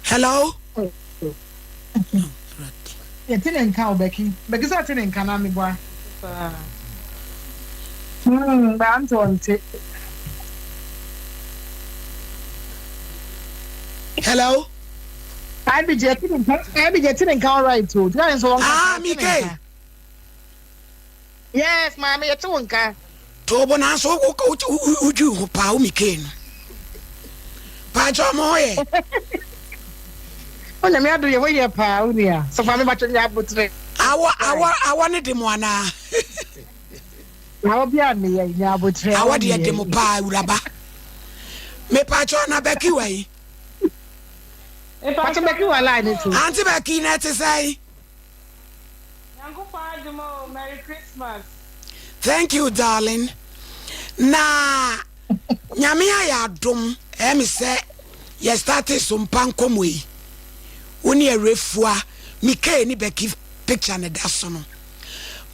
Hello. Yɛte ne nka o Becky. Becky sɛ ɔte ne nka na meboa. Hmm, baa nti ɔnte. Hello. Abby gye te ne nka. Abby gye te ne nka all right o. Tina ne nso wɔn kasa. Ah, Mike. Yes, maame yɛte wo nka. To bo nanso wodwi ho paa wo Mike no. Paakyɛ ɔmo ho yɛ. O nyame adom yɛ ho yɛ paa wo nua. Sɔfo ame bakyɛ nya abotere. Awɔ awɔ awɔ ne de mo anaa. Awɔ bi a meyɛ nya abotere. Awɔ deɛ de mo paa awuraba. Me paakyɛ na Becky wɔ yi. Paakyɛ Becky wɔ line ne so. Auntie Becky na ɛte sɛn. Nyankopɔn adom o, Merry Christmas. Thank you darling na Nyame ayɛ adom ɛyɛ me sɛ yɛ starte so mpa nkɔmɔ yi wo ne Awurafua Mikael ne Becky picture ne da so no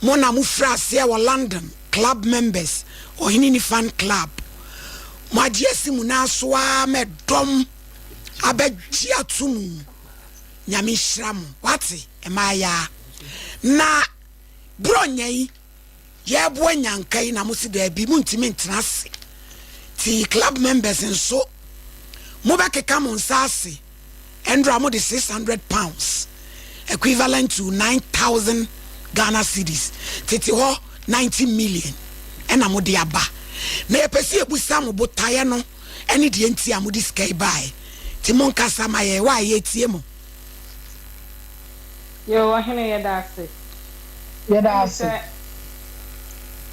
mo na mo firi aseɛ wɔ London club members Ɔhene ni fan club mo agye asi mu nan so ara ma ɛdɔm abɛgye ato mu Nyame nhyira mo wate mmaayaa na bronya yi yɛboa nyanka yi na mo se daabi montumi ntena ase ti club members nso mobɛkeka mo nsa ase ɛndra mo de 600 pounds equivalent to 9000 Ghana cedis tete hɔ 90 million ɛna mo de aba na yɛpɛ sɛ yɛbusa mo botaeɛ no ɛne deɛ nti a mode sika yi baeɛ nti monkasa ma yɛn why yɛtie mo. Yoo ɔhene yɛda ase. Yɛda Ɛne ase. sɛ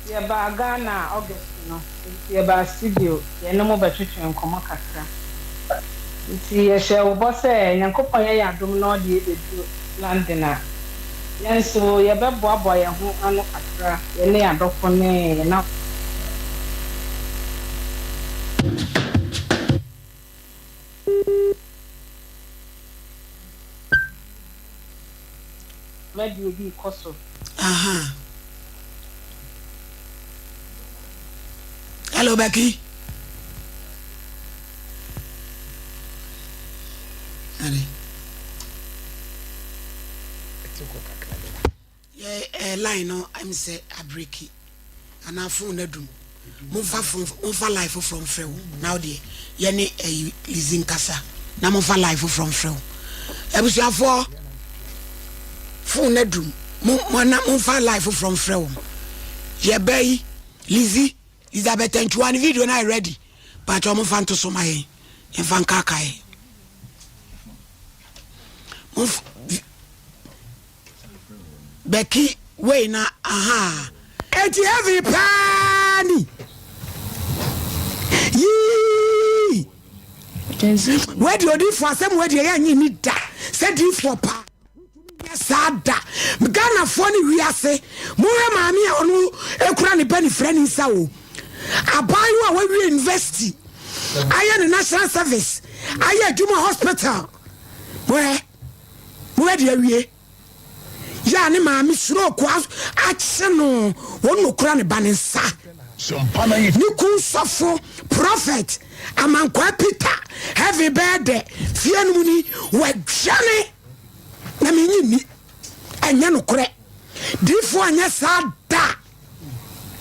yɛbaa Ghana August no nti yɛbaa studio yɛne mo bɛtwetwe nkɔmmɔ kakra nti yɛhyɛɛ wo bɔ sɛ Nyankopɔn yɛ yɛn adom na ɔde yɛ bɛduru London a yɛn nso yɛbɛboaboa yɛn ho ano kakra yɛne yɛn adɔfo ne yɛn Dwumadie bi rekɔ so. Aha. Hello, Becky. Ade. Yɛ eh, line no ɛm sɛ abreki anaa phone no adum. Momfa phone momfa line foforɔ mfrɛ wo na wo deɛ yɛne ɛyi Lizzy nkasa na momfa line foforɔ mfrɛ wo. Abusuafoɔ phone no adum mo mo na momfa line foforɔ mfrɛ wɔn. Yɛba yi Lizzy Elizabeth Antwiwa ne video no ayɛ ready pakyɛ momfa nto so ma yɛn yɛmfa nkaakae. Momfa Becky wei na ahaa. Enti heavy paa ni. Yii. Wei deɛ odiifoɔ asɛm wei deɛ yɛnye ni da sɛ diifoɔ paa nyɛ saa da. Ghanafoɔ ne wiase monhwɛ maame a ɔno ekura ne ba ne fira ne nsa o. Abaayewa a wawie university. ayɛ ne national service, ayɛ adwuma hospital. Mohwɛ, mohwɛ de awie. Yɛ a ne maame stroke akye no, wɔn na okura ne ba ne nsa. Ne kun sɔfo prophet Amankwaa Peter heaven bɛyɛ dɛ fie no mu ni wadwane na menyi nni ɛnyɛ nokorɛ diifoɔ anyɛ saa da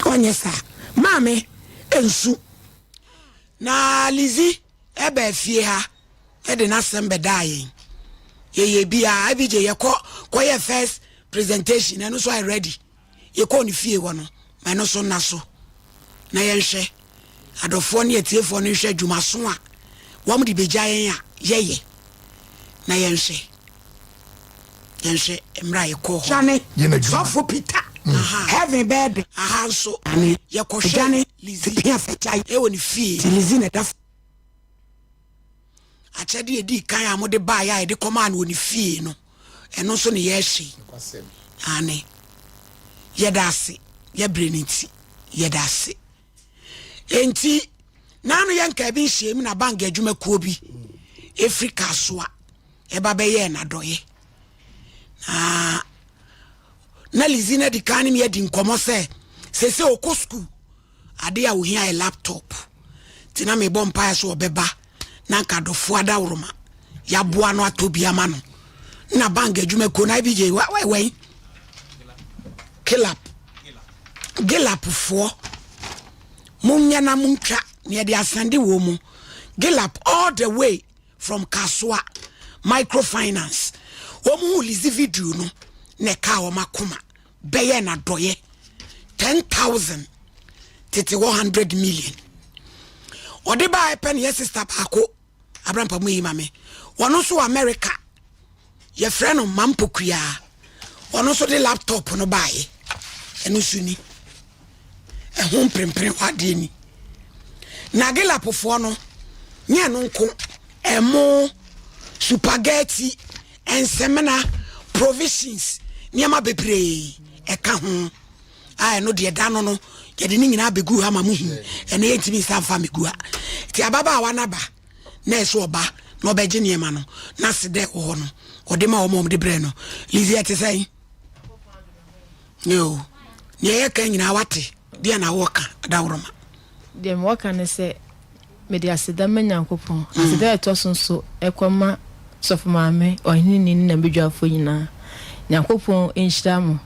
ɔnyɛ saa maame nsu na Lizzy ɛbaa fie ha de n'asɛm bɛdaa yɛn. Yɛyɛ bi a, ABJ yɛkɔ kɔyɛ first presentation, ɛno nso ayɛ ready. Yɛkɔɔ ne fie hɔ no, ma ɛno nso nna so na yɛnhwɛ. Adɔfoɔ ne atiefoɔ no nhwɛ adwumaso a wɔn de bɛgya yɛn a yɛyɛ na yɛnhwɛ. Yɛnhwɛ mmerɛ a yɛkɔɔ hɔ. Dwane, Sɔfo Peter, heaven bɛyɛ dɛ. Aha nso, yɛkɔhwɛ Lizzie ɛwɔ ne fie. Lizzie na ɛda Akyɛde a edii kan a mode baeɛ a yɛde kɔmaa no wɔ ne fie no, ɛno nso ne yɛrehwɛ yi. Aane. Yɛda ase. Yɛ berɛ no nti, yɛda ase. Enti, na ano yɛ nkaa bi nhyiam na bank adwumakuo bi ɛfiri Kasoa ɛba bɛyɛɛ n'adɔeɛ. Na na Lizzie no adi kan ne me adi nkɔmmɔ sɛ sese ɔkɔ sukuu Ade a ohia yɛ laptop. Nti na mebɔ mpaeɛ sɛ ɔbɛba na anka adɔfoɔ adaworoma yɛaboa no atɔ bi ama no. Na bank adwumakuo no IBJ wɛn Gilap Gilapfoɔ monyɛ na montwa na yɛde asɛnde wɔ mu Gilap all the way from Kasoa microfinance wɔn hu Lizzy video no na ɛkaa wɔn akoma bɛyɛ n'adɔyɛ 10000 tete hɔ 100 million ɔde baa ɛpɛ ne yɛ sister baako abrampa mu yi ma me ɔno nso wɔ America yɛfrɛ no Mampokuya ɔno nso de laptop no baeɛ ɛno nso ni ɛho mprempren hɔ adeɛ ni na gelapofoɔ no nyɛ no nko ɛmo supagɛti Nsemina, provisions, nneɛma bebree ɛka ho a ɛno deɛ da no no yɛde ne nyinaa bɛgu ha ma mo hu ɛno yɛntumi nsa mfa mɛgu ha nti ababaawa no aba na ɛsɛ ɔba na ɔbɛgye nneɛma no na se dɛ wɔ hɔ no ɔde ma wɔn a wɔde brɛ no Lizzie ɛte sɛn yo nea yɛka nyinaa wate deɛ na wɔka adaworoma Deɛ mewɔ ka ne sɛ Mede aseda ma Nyankopɔn. Aseda a ɛtɔ so nso ɛkɔ ma Sɔfo Maame, Ɔheneni ne n'abadwafoɔ nyinaa. Nyankopɔn nhyira mo.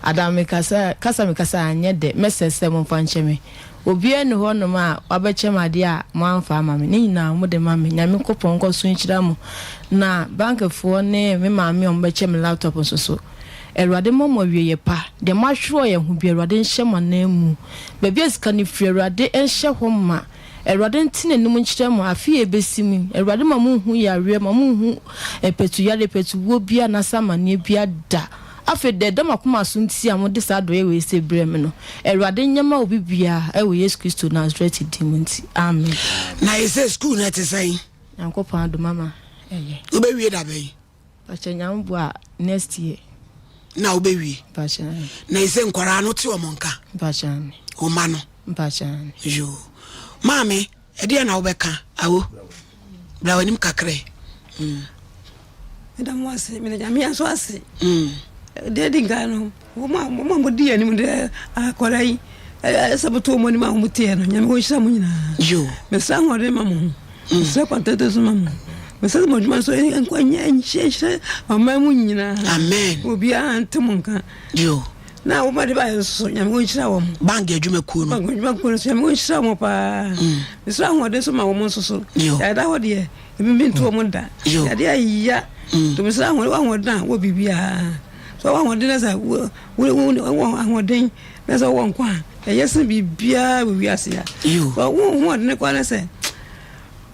Ada me kasa kasa me kasa anyɛ dɛ, mɛsrɛ sɛ momfa nkyɛ me. Obiara nni hɔ nom a wabɛkyɛ me adeɛ a moamfa ama me. Ne nyinaa mode ma me. Nyamekopɔn nkɔ so nhyira mo. Na bankfoɔ ne me maame a wɔbɛkyɛ me laptop nso so. Awurade mma mo awieɛ pa. Deɛ moahwere wɔ yɛn ho biara, Awurade nhyɛ mo ananmu. Baabi a sika no firi, Awurade nhyɛ hɔ ma. Awurade nte n'anim nkyerɛ mo. Afe a ɛbɛsi mu yi, Awurade ma monhu yareɛ, ma monhu patuyareɛ, patuwuo biara anaasɛ amaneɛ biara da. Afei deɛ ɛda mo akoma so nti a mode saa adɔeɛ wei sei brɛɛ me no, Awurade nyɛ ma obi biara wɔ Yesu Kristo Nasareti din mu nti, amen. Na ɛsɛ sukuu no ɛte sɛn? Nyankopɔn adom ama ɛyɛ. Wobɛwie da bɛn? Pakyɛ nyame boa a next year. Na wobɛwie. Mpakyɛ aane. Na ɛsɛ nkwaraa no te wɔn nka. Mpakyɛ aane. Wo mma no. Mpakyɛ aane. Yoo. Maame, ɛdeɛn na wobɛka? Awo, bra w'anim kakra yi. Mm. Meda mo ase, meda Nyame nso ase. Mm. Deɛ di nkan no, wɔn a wɔn a wɔdi yɛn anim deɛ akwadaa yi ɛsɛ mo to wɔn anim a wɔn teɛ no, Nyame wɔnhyira mo nyinaa. Yoo. Mesrɛ ahoɔden ma mo ho. Mesrɛ kwantɛntɛn so ma mo. Mesrɛ sɛ mo adwuma nso nkɔ nyɛ nhyɛ ɔman mu nyinaa. Amen. Obiara nte mo nka. Yo. Na wɔn de baayɛ nso nyame wɔn nhyira wɔn. Bank adwuma kuo no. Bank adwuma kuo no so nyame wɔn nhyira wɔn paa. Mm. Mesrɛ ahoɔden so ma wɔn nso so. Yo. Yɛda hɔ deɛ ebi bi nto wɔn da. Yo. Yɛde ayia. Mm. To mesrɛ ahoɔden ahoɔden a wɔ biribiara. So wɔ ahoɔden na sɛ wɔ wɔ wɔ ahoɔden na sɛ wɔ nkwa a ɛyɛ sen biribiara wɔ wiase a. Yo. Wɔ ahoɔden kɔ na sɛ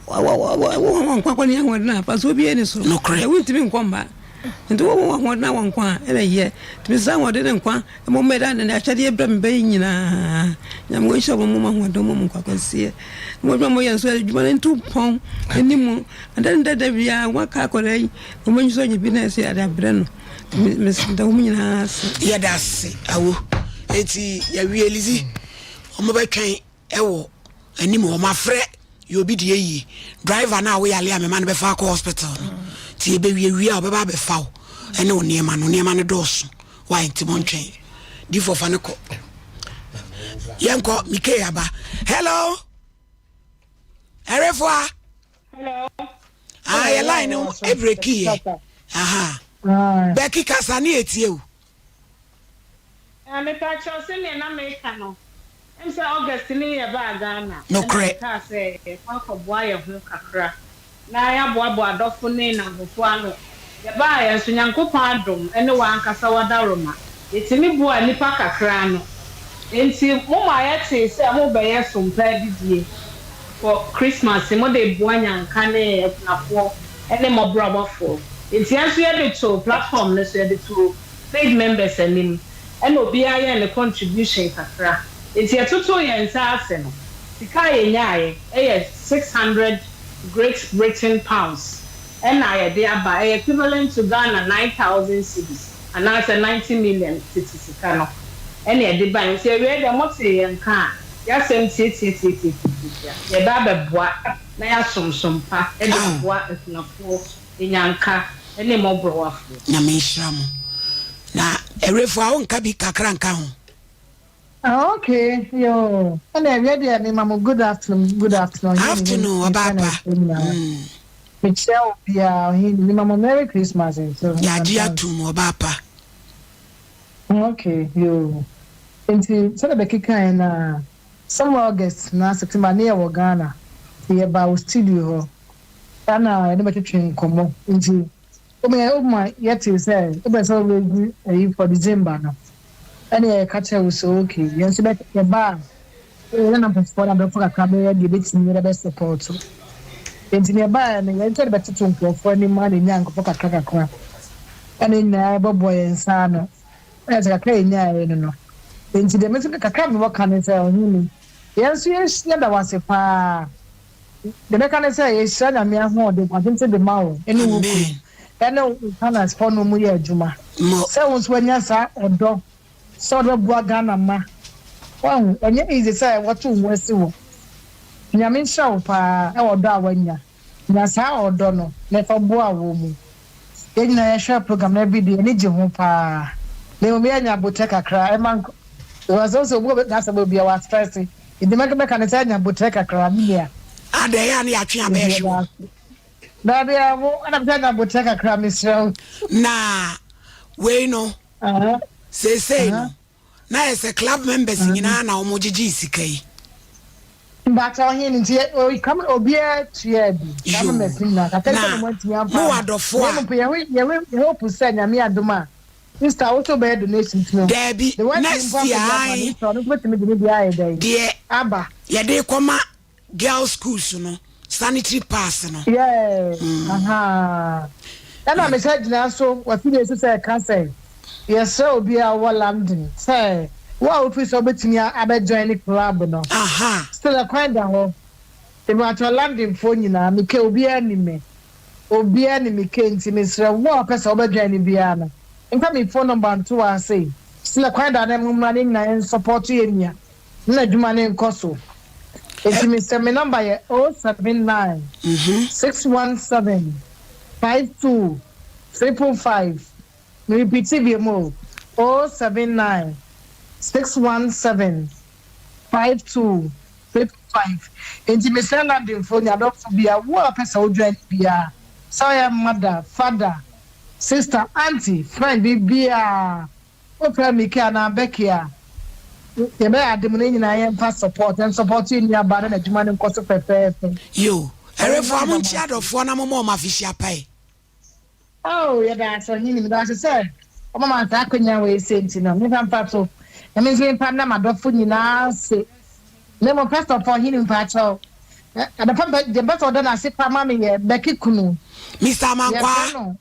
Wowɔ nkwa kɔ ne ahoɔden a mfasoɔ biara ni so. Nokorɛ. Wontumi nkɔ mma. Nti wowɔ ahoɔden a wɔ nkwa a ɛna yɛ. Nti mesrɛ ahoɔden ne nkwa mmɔ mmɛda ne akyɛdeɛ brɛ me bɛ yi nyinaa. Nyame wɔnhyira wɔn mmɔ ahoɔden mmɔ nkwa kɛseɛ. Mo adwuma mo yɛ nso adwuma no ntu pɔn ɛni mu. Ada ne dada biara wɔn aka akɔda yi wɔn anyi so anya bi na ɛsɛ ade abrɛ no. Nti mesrɛ wɔn nyinaa ase. Yɛda ase awo. Eti yɛwie Lizzy wɔn bɛtwɛn. Ɛwɔ anim hɔ mafrɛ Yɛ obi deɛ yie. Driver no a woyale a mema no bɛfa akɔ hospital no. Nti yɛbɛwie wie a ɔbɛba abɛfa wo ɛne wo nneɛma no. Nneɛma no dɔɔso. Why nti montwɛn. Difoɔ fa no kɔ. Yɛnkɔ Mike aba. Hello. Ɛrefoa. Hello. Ah, yɛ line no ebreki yɛ. Aha. Becky kasa ne etie o. Ah, mepakyɛw sɛnea na meka no, ɛm sɛ August ne yɛbaa Ghana, ɛna Nokorɛ. yɛkaa sɛ yɛkɔ akɔboa yɛn ho kakra na yɛaboaboa adɔfo ne nnamfofo ano. Yɛbaeɛ nso, Nyankopɔn adom ne w'ankasa w'adaworoma, yɛtumi boaa nnipa kakra ano. Enti moma yɛtee sɛ mobɛyɛ sompa adidie for Christmas, mode boa nyanka ne akunafoɔ ne mmɔborɔwafoɔ. Enti yɛn nso yɛde too platform no so, yɛde too paid members anim ɛna obiara yɛɛ ne contribution kakra nti yɛtotoo yɛn nsa ase no sika a yɛnyaaɛ ɛyɛ 600 Great Britain pounds ɛna yɛde aba ɛyɛ equivalent to Ghana 9000 cedis anaasɛ 90 million tete sika no ɛna yɛde baeɛ nti awiei deɛ motee yɛn nka a yɛasɛm tiatiatiatiatiatia yɛbɛ abɛboa na yɛasom som pa de aboa akunafoɔ Nyanka ne mmɔborɔwafoɔ. Nyame nhyira mo. Na Awurefo a wonka bi kakra nka ho? Ah okay yoo ɛna ɛwiɛ deɛ me ma mo good afternoon good afternoon ɔhene Afternoon ne ɔbaa pa. Ghana nyinaa me kyia obiara ɔhene me ma mo merry Christmas nso in Yɛagye advance. atom ɔbaa pa. Okay yoo nti sɛdeɛ bɛkekaeɛ no a somewhere August na September ne yɛwɔ Ghana nti yɛbaa wo studio hɔ Saa na yɛne bɛtwetwe nkɔmmɔ nti woma yɛ woma yɛtee sɛ wopɛ sɛ wo raise ayi for December no ɛne yɛka kyerɛ wo sɛ okay yɛn nso bɛ yɛba a yɛne namfofoɔ na adɔfo kakra bɛyɛ deɛ bɛtumi yɛde bɛ support nti ne yɛbaeɛ no yɛn nso yɛde bɛtoto nkurɔfoɔ anim ma na ɛnya nkurɔfoɔ kakra kakra ɛne nyinaa yɛbɔbɔ yɛn nsa ano ɛna sɛ kakra yɛnyaeɛ no no nti deɛ me nso kakra mewɔ ka ne sɛ ɔhene yɛn nso yɛda wo ase paa Deɛ mɛka ne sɛ yɛhyira Nyame ahoɔden nkwa tenten de ma wo ne wo kunu ɛne wo Ghana foɔ no mu yɛ adwuma sɛ wo nso wanya saa ɔdɔ sɛ wode bɛboa Ghana mma wahu ɛnyɛ easy sɛ wɔto wo ho asi hɔ Nyame nhyira wo paa ɛwɔ ɔdɔ a wanya nya saa ɔdɔ no na ɛfa boa wɔ mu yɛn nyinaa yɛhwɛ program no everyday yɛni gye ho paa na mmom yɛanya aboterɛ kakra ɛma because wo sɛ obi wɔ n'asɛm obi a wa stress nti mɛka mɛka ne sɛ anya aboterɛ kakra me nua. Ada ɛyɛ a ne yɛatwe abɛɛ hwe wɔ. Daabi a wo ɛna sɛ anya aboterɛ kakra mesrɛ wo. Na wei no seesei no na yɛ sɛ club members nyinaa na wɔn gyegye sika yi. Mpakyɛ ɔhen nti ɔyi obiara tua bi club members nyinaa kakra Na sɛ na wɔn antumi amfa mo wɔ ama adɔfo na a. mmom yɛ yɛ hope sɛ nyame adom a Sister wo so bɛyɛ donation ti no. Daabi, De wantumi next mpo year ankɔgye ama no ae. sister ɔno nso bɛtumi de ne deɛ ayɛ dɛn Deɛ aba. yɛde rekɔma girls schools no, sanitary pads no. Yeah, ahaa. Ɛna me san gyina so wɔ afidie so sɛ ɛka sɛ yɛsrɛ obiara a ɔwɔ London sɛ wo a wofiri sɛ wobɛtumi abɛ join club no still ɛkwan da hɔ. Mepakyɛw London foɔ nyinaa mekɛ obiara nim me. Obiara nim me kɛ nti mesrɛ wo a wopɛ sɛ wobɛ join no biara no mfa me phone number nto hɔ ha sei sɛ kwan da no mommra na yɛn nyinaa yɛn support yɛn nua na n'adwuma no nkɔ so nti mesrɛ me number yɛ 079 617 52 555 me repeat biom o 079 617 52 55 Enti mesrɛ Londonfoɔ ne adɔfo biara, wo a wopɛ sɛ wo join biara, sɛ woyɛ mother, father, sister, auntie, friend, biribiara, wofrɛ Mickey anaa Becky a, yɛbɛyɛ ade mu na yɛn nyinaa yɛmfa support, yɛn support yɛn nua baa na n'adwuma no nkɔ so fɛfɛɛfɛ. Yo, Ɛyɛ ɛrefoɔ a number monkyia adɔfoɔ na momma wɔn afehyia pa yi. Oh, yɛda ase, Ɔhene. Meda ase sɛ wɔma ma saa akwanya wei sei nti no, memfa mfa so na me nso memfa nna m'adɔfo nyinaa ase. Na mmom, first of all, Ɔhene, mpakyɛw, adɔfo mpɛ, deɛ mpɛ sɛ ɔda no ase pa ma me yɛ Becky kunu. Mister Amankwaa. Yɛfrɛ no,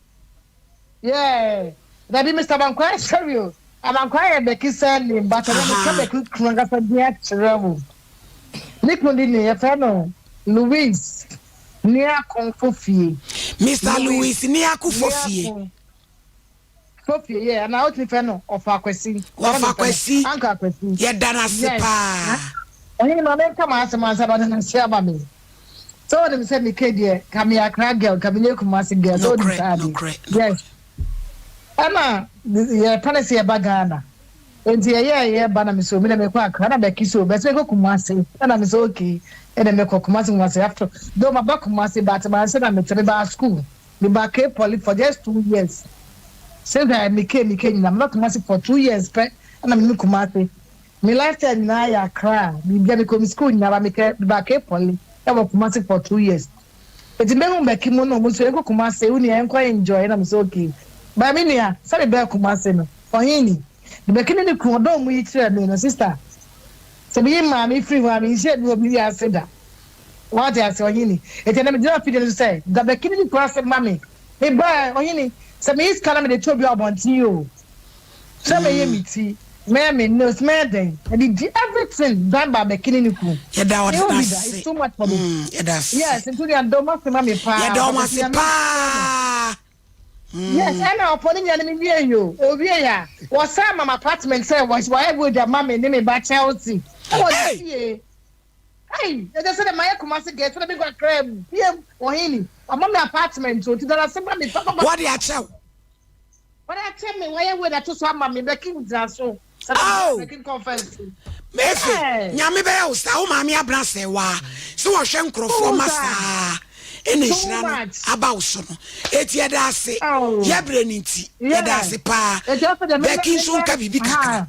yeah, dabi, Mister Amankwaa, sorry o, Amankwaa yɛ Becky surname, but ɛnɛ meka Becky kunu ankasa din akyerɛ wo. Ne kunu de ne, yɛfrɛ no Louis. Niako Fofie. Mister Louis Niako Fofie. Niako Fofie, yeah, anaa wotumi frɛ no Ɔfa Kwasi. Ɔfa Kwasi. Uncle Kwasi. Yɛda no ase Yes. paa. Ɔhene ma menka m'asɛm ansa na ɔde n'ase ama me. Sɛ wonim sɛ me ke deɛ ka meyɛ Accra girl nka menyɛ Kumasi girl sɛ wonim saa adeɛ yes ɛna yɛpɛ ne sɛ yɛba Ghana nti yɛyɛ yɛba na mesɛ omi na mekɔ Accra na bɛki so bɛsɛ mekɔ Kumasi ɛna mesɛ okay ɛna mekɔ Kumasi Kumasi after though maba Kumasi but manhyɛ na mete mebaa school mebaa Cape Poly for just 2 years since I meke meke nyina meba Kumasi for 2 years pɛ ɛna meme Kumasi. Me lifestyle nyinaa yɛ Accra, biribia mekɔ me school nyinaa ba mekɛ mebaa Cape Poly ɛwɔ Kumasi for 2 years nti mehu Becky mu no ɔmo nso yɛnkɔ Kumasi wo nua yɛnkɔ enjoy na mesɛ okay but me nua sɛ mebɛɛ Kumasi no ɔhen ni de Becky ne ne kunu ɔdɔ ɔmo yi kyerɛ me no sister sɛ meyi maame firi hɔ a menhyia bi wɔ me wiase da wate ase ɔhen ni nti ɛnɛ megyina afidie no so sɛ da Becky ne ne kunu ase ma me mebaa ɔhen ni sɛ meyi sika na mede to obi abɔnten yi o. Sɛ mɛyɛ me ti, mɛyɛ me nails, mɛyɛ dɛn, mede di everything dan ba abɛkini ne kunu. Yɛda Mehu bi da, ase. it's too much for me. Yɛda ase. Yes, nti nua dɔ mo ase ma me paa. Yɛda wɔn Papa ase Nyame nhyira mo. paa. Yes, ɛna ɔpɔ ne nua no me wie yi o, owie a, wɔsan ma me apartment sɛ wɔayɛ good ama me ne me ba Chelsea ɛwɔ ne Hey! fie. Hey, ɛsɛ sɛ dɛ mayɛ Kumasi girl, sɛ dɛ me nkɔ Accra biem, ɔhene, wama me apartment o, nti dada ase ma me papa. Wɔde akyɛ wo. Wɔde akyɛ me, wɔayɛ wei ato so ama me, Becky gyina so. Oh! Becky confess. Mefe, nyame bɛyɛ wo saa, wo maame abena sɛ waa, sɛ wɔhwɛ nkurɔfoɔ ma saa, ɛna nhyira no aba wo so no. Eti yɛda ase, yɛbrɛ no nti, yɛda ase paa. Becky nso nka biribi kakra.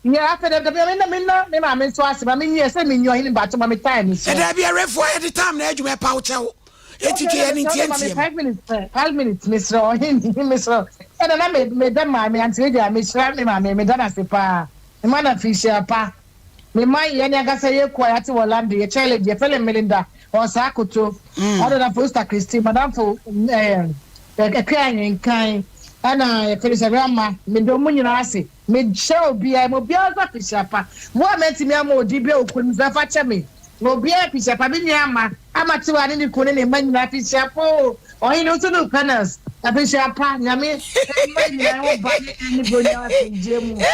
Yeah, afei dɛ dɛ me na me na me maame nso ase ma me nyi ɛsɛ me nyi ɔhene bato ma me time so. Ɛdaabi ɛwɛfoɔ yɛde time na adwuma ɛpa wo kyɛw. Eti twe yɛn ntiantiam. 5 minutes pɛ, 5 minutes mesrɛ ɔhene mesrɛ ɛna na me me da maame ante agya mehyira me maame me da n'ase paa me ma na fihyia pa me ma yɛn ankasa yɛ kuo a yɛate wɔ London yɛ kyɛlɛ deɛ fɛlɛ Melinda ɔsaa koto ɔno na Foster Christine madamfo ɛɛ ɛkɛ ahenkan ɛna yɛfɛ no sɛ Rama me dɔ mu nyinaa ase. Mehyira obiara, ma obiara nso afihyia pa. Wo a mantumi amma odin bi a wɔ kurom nso, fa kyɛ me. Ma obiara afihyia pa. Me nua Ama, Ama Tiwa ne ne kunu ne ne mma nyinaa afihyia pa oo. Ɔhene wo nso ne wo panels, afihyia pa. Nyame mma yɛn nyinaa ho ban ne ne Buronya asomdwoeɛ mu. Amen.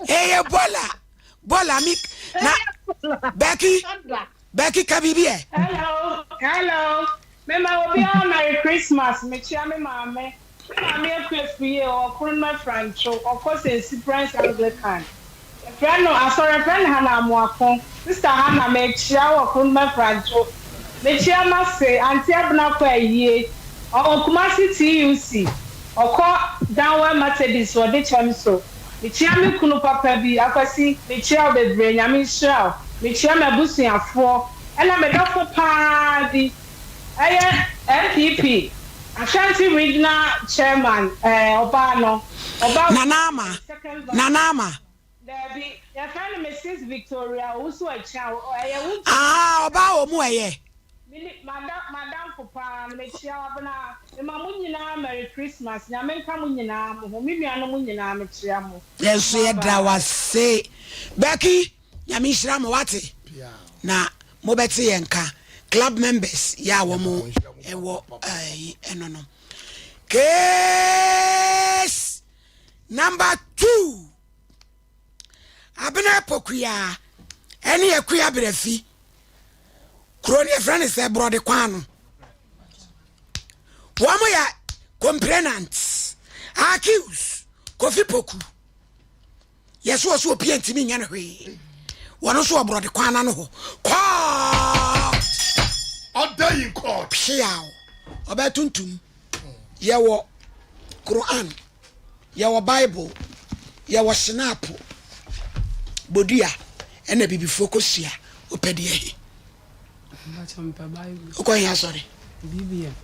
Ɛyɛ bɔla bɔla mi na Becky Becky ka biribi ɛ. Hello hello mema obiara merry Christmas mekyia me maame me maame Akua Afriyie ɔwɔ Kronma Frantwo ɔkɔ St Cyprian's Anglican yɛfrɛ no asɔre yɛfrɛ no Hannah Amoako sister Hannah mekyia wo wɔ Kronma Frantwo mekyia mase Auntie Abena kɔ ayie ɔwɔ Kumasi TUC ɔkɔ Danwell Methodist wɔ Dekyɛm so Mekyia me kunu papa bi, Akwasi, mekyia wo bebree, Nyame nhyira wo. Mekyia m'abusuafoɔ, ɛna me dɔfo paa bi, ɛyɛ NPP Ashanti Regional Chairman, ɛɛ ɔbaa no, ɔbaa Nana Ama, second vice. Nana Ama. Daabi, yɛfrɛ no Mrs Victoria Owusu Akyang, ɛyɛ wo. Ahaa, ɔbaa wɔ mu ɛyɛ. Me ne m'adamfo paa no mekyia wo abena mema mo nyinaa merry Christmas nyame nka mo nyinaa mo ho me nuanom nyinaa mekyia mo Yɛn nso bye yɛda wo bye. ase Becky nyame nhyira mo wate na mobɛte yɛn nka club members yɛ a wɔn ɛwɔ ɛyi ɛno no case number 2. Abena Pokuya ɛne Akuya Brɛfi kuro no yɛfrɛ no sɛ borɔde kwan no wɔn yɛ complainants accused Kofi Poku yɛsɛ wɔ so opie ntumi nyɛ no hwee wɔn nso wɔ borɔde kwan no hɔ court order in court hweaw ɔbɛ tuntum yɛwɔ Quran Yɛwɔ Bible, yɛwɔ Sinapo, bodua, ɛna abibifoɔ kosua. Wopɛ deɛ he? Wokɔ he asɔre? BBM.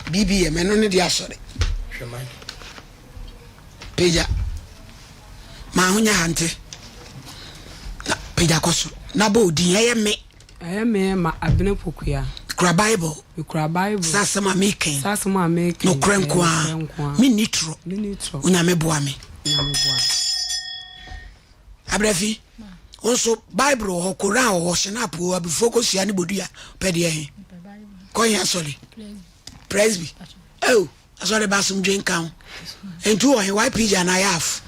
BBM, ɛno ne deɛ asɔre. Pagya. Maa ho nyɛ hante. Na pagya kɔ soro. Na bɔ odin, ɛyɛ me. Ɛyɛ me ma Abena Pokuya. Mekura Bible. Mekura Bible. Sɛ asɛm a meka yi. Sɛ asɛm a meka yi. Nokorɛ nko ara. Nokorɛ nko ara. Menni torɔ. Menni torɔ. Onyame boa me. Onyame boa me. Abrafi, wo nso Bible wɔ hɔ, Koran wɔ hɔ, Shinap wɔ hɔ, abifoɔ kosua ne bodua. Pɛ deɛ he? Kɔ he asɔre? Presby. Oh. Asɔre ba asomdwe nka ho. Nti wɔ he YPG anaa YAF?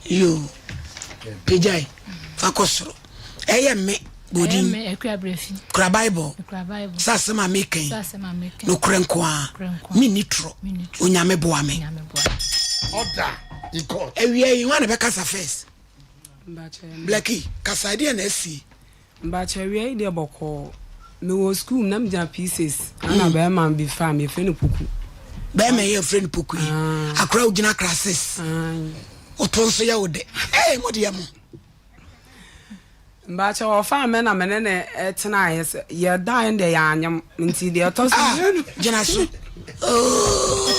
Yoo. Pagyae. Fa kɔ soro. Ɛyɛ me. Bodin. Ɛyɛ me Akua Brefi. Kura Bible. Mekura Bible. Sɛ asɛm a meka yi. Sɛ asɛm a meka yi. Nokorɛ nko ara. Nokorɛ nko ara. Menni torɔ. Menni torɔ. Onyame boa me. Onyame boa me. Order in court. Awia yi, hwan na bɛkasa first? Blackie, kasa, ɛdeɛn na asie? Mpakyɛ awia yi deɛ bɔkɔɔ. Me wɔ school mu na me gyina P6 ɛna bɛɛma bi faa me yɛfrɛ no Poku. Bɛɛma yi yɛfrɛ no Poku yi akora wo gyina class 6 woto nso yɛ wo dɛ ee mo deɛ mo. Mpakyɛ ɔfaa me na me ne ne tenaeɛ sɛ yɛ daeɛ no deɛ yɛ anyem nti deɛ ɛtɔ so ah, gyina so ooo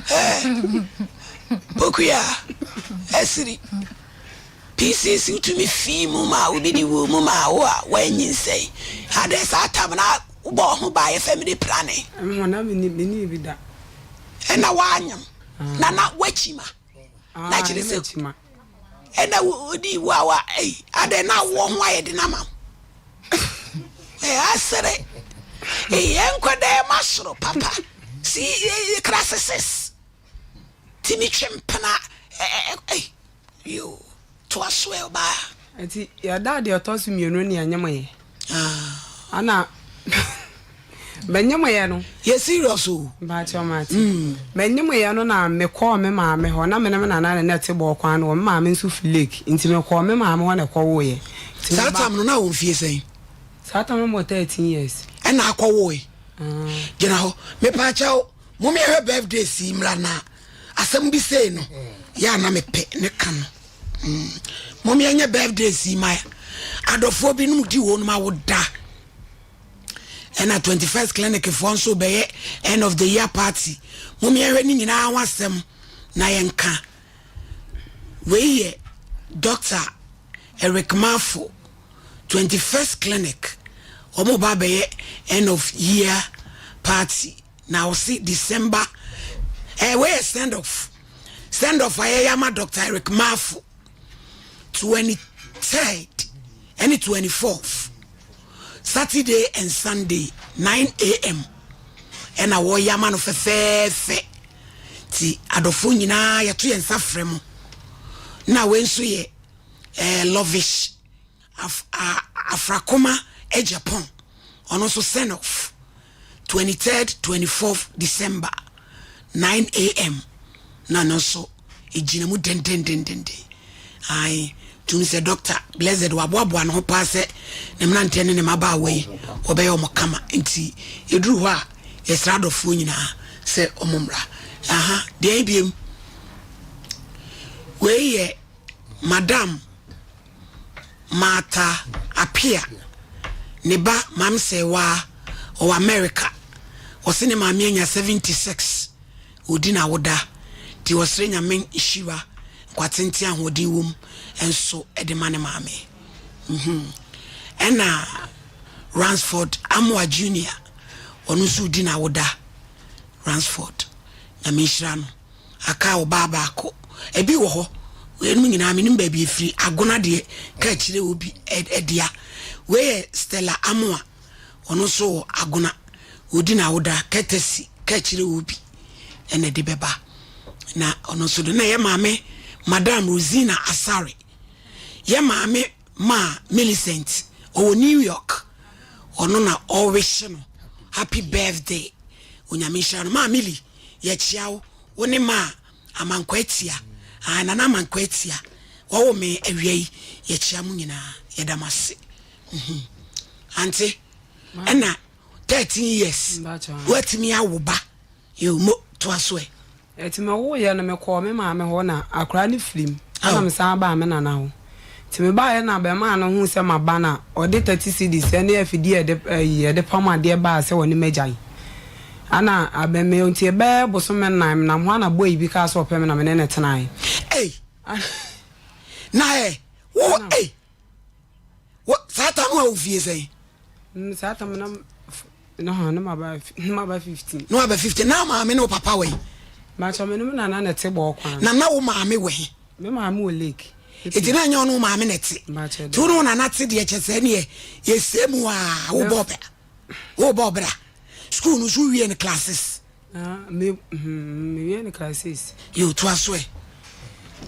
ɛɛ Poku ya ɛsiri. PCC wotumi fii mu maa obi de woo mu maa wo a woanyinsɛn. Adɛn saa tam na wobɔɔ ho baa yɛ family planning. Ɛho na menni bi da. Ɛna woanyem na na woakyima na kyerɛ sɛ ɛna wodi wo a wa ei adɛn na awoɔ ho ayɛ den ama wo. Ɛyɛ asere. Ɛyɛ nkɔdɛɛ ma soro papa. Si class 6. Timi twe mpena ɛ yoo toa so ɛ ɔbaa. Nti yɛda deɛ ɔtɔ so mmienu ne yɛnyemoyɛ. Ana menyemoyɛ no. Yɛ serious o. Mpakyɛw mate. Menyemoyɛ no na mekɔɔ me maame hɔ na me ne me nana ne na ɛte bɔɔ kwan no wɔ me maame nso fi lake nti mekɔɔ me maame hɔ na ɛkɔwoeɛ. Saa tam no na wɔ mfie sɛn? Saa tam no mewɔ 13 years. Ɛna akɔwoe. Gyina hɔ mepaakyɛw. Mom yɛhwɛ birthdays yi mmra na asɛm bi sei no yɛ a na mepɛ ne ka no. Mm. Mom yɛnyɛ birthdays yi ma adɔfoɔ binom di wɔn awoda. Ɛna 21st clinic foɔ nso bɛyɛ end of the year party. Mom yɛhwɛ ne nyinaa ho asɛm na yɛnka. Wei yɛ Dr. Eric Mafo 21st clinic. Wɔn ba bɛyɛ end of year party. Na ɔse December eh, wei yɛ send off send off a yɛyɛ ama Dr. Eric Mafo 23rd ɛne 24th Saturday and Sunday 9am ɛna wɔyɛ ama no fɛfɛɛfɛ nti adɔfoɔ nyinaa yɛto yɛn nsa frɛ mo na wei nso yɛ eh, Lovish Af a Afrakoma Agyapong ɔno nso send off 23rd 24th December 9am na no nso ɛgyina mu dendendendenden ae tumi sɛ Dr. Blessed waboaboa ne ho paa sɛ ne mmeranteɛ ne ne mmabaawa yi wɔbɛyɛ wɔn kama nti ɛduru hɔ a yɛsrɛ adɔfoɔ nyinaa sɛ wɔn mmra aha deɛ ebiem wei yɛ Madam Martha Appiah ne ba Maame Serwaa ɔwɔ America. Ɔse ne maame anya 76 ɔredi n'awoda nti ɔsrɛ Nyame nhyira, nkwatenten ahoɔden wom nso de ma ne maame. Mhm. Ɛna Ransford Amoah Junior ɔno nso redi n'awoda. Ransford Nyame nhyira no. Aka ɔbaa baako. Ebi wɔ hɔ, weinom nyinaa menim baabi efiri. Agona deɛ, ka akyire obi ɛdea. Wei yɛ Stella Amoah, ɔno nso wɔ Agona. Ɔdi n'awoda, courtesy, ka akyire obi ɛna ɛde bɛba. Na ɔno nso de, na yɛ maame Madam Rosina Asare. Yɛ maame maa Millicent, ɔwɔ New York. Ɔno na ɔrewehye no happy birthday. Onyame nhyira no. Maa Millie. Yɛkyea wo, wo ne maa Amankwa Atia, aah Nana Amankwa Atia, wɔwo me awia yi, yɛkyea mo nyinaa, yɛda mo ase. Mhm. Ante, ɛna 13 years, woatumi awo ba, yo mo, toa so ɛ. Ɛti me wo yɛ no me kɔɔ me maame hɔ na akwadaa no firi mu ɛna me san baa me nana hɔ nti me baeɛ na bɛmaa no huu sɛ maba na ɔde 30 cedis ɛne afidie a yɛde ɛyi yɛde pam adeɛ baa sɛ ɔne m'agyae Ana abɛn me nti ɛbɛyɛ bosome nnan menam hɔ ana boy bi kaa sɛ ɔpɛ me na me ne no tenae. Ei na ɛ wo ei wo saa tam a wo fie sɛn. Mm, saa tam na na hɔ na maba na maba 15. Na waba 15 na maame ne wo papa wɔ yi. Makyɛ me ne me nana na ɛte bɔɔ kwan. Na na wo maame wɔ he. Me maame wɔ lake. Eti na nyɛ ɔne wo maame na ɛte. Nti wo ne wo nana te deɛ kyɛ sɛ neɛ yɛsɛ mu a wobɔ bɛ. Wo bɔ bra. School no so wie no classes. Ah, me hmm, me wie no classes. Yo to aso ɛ.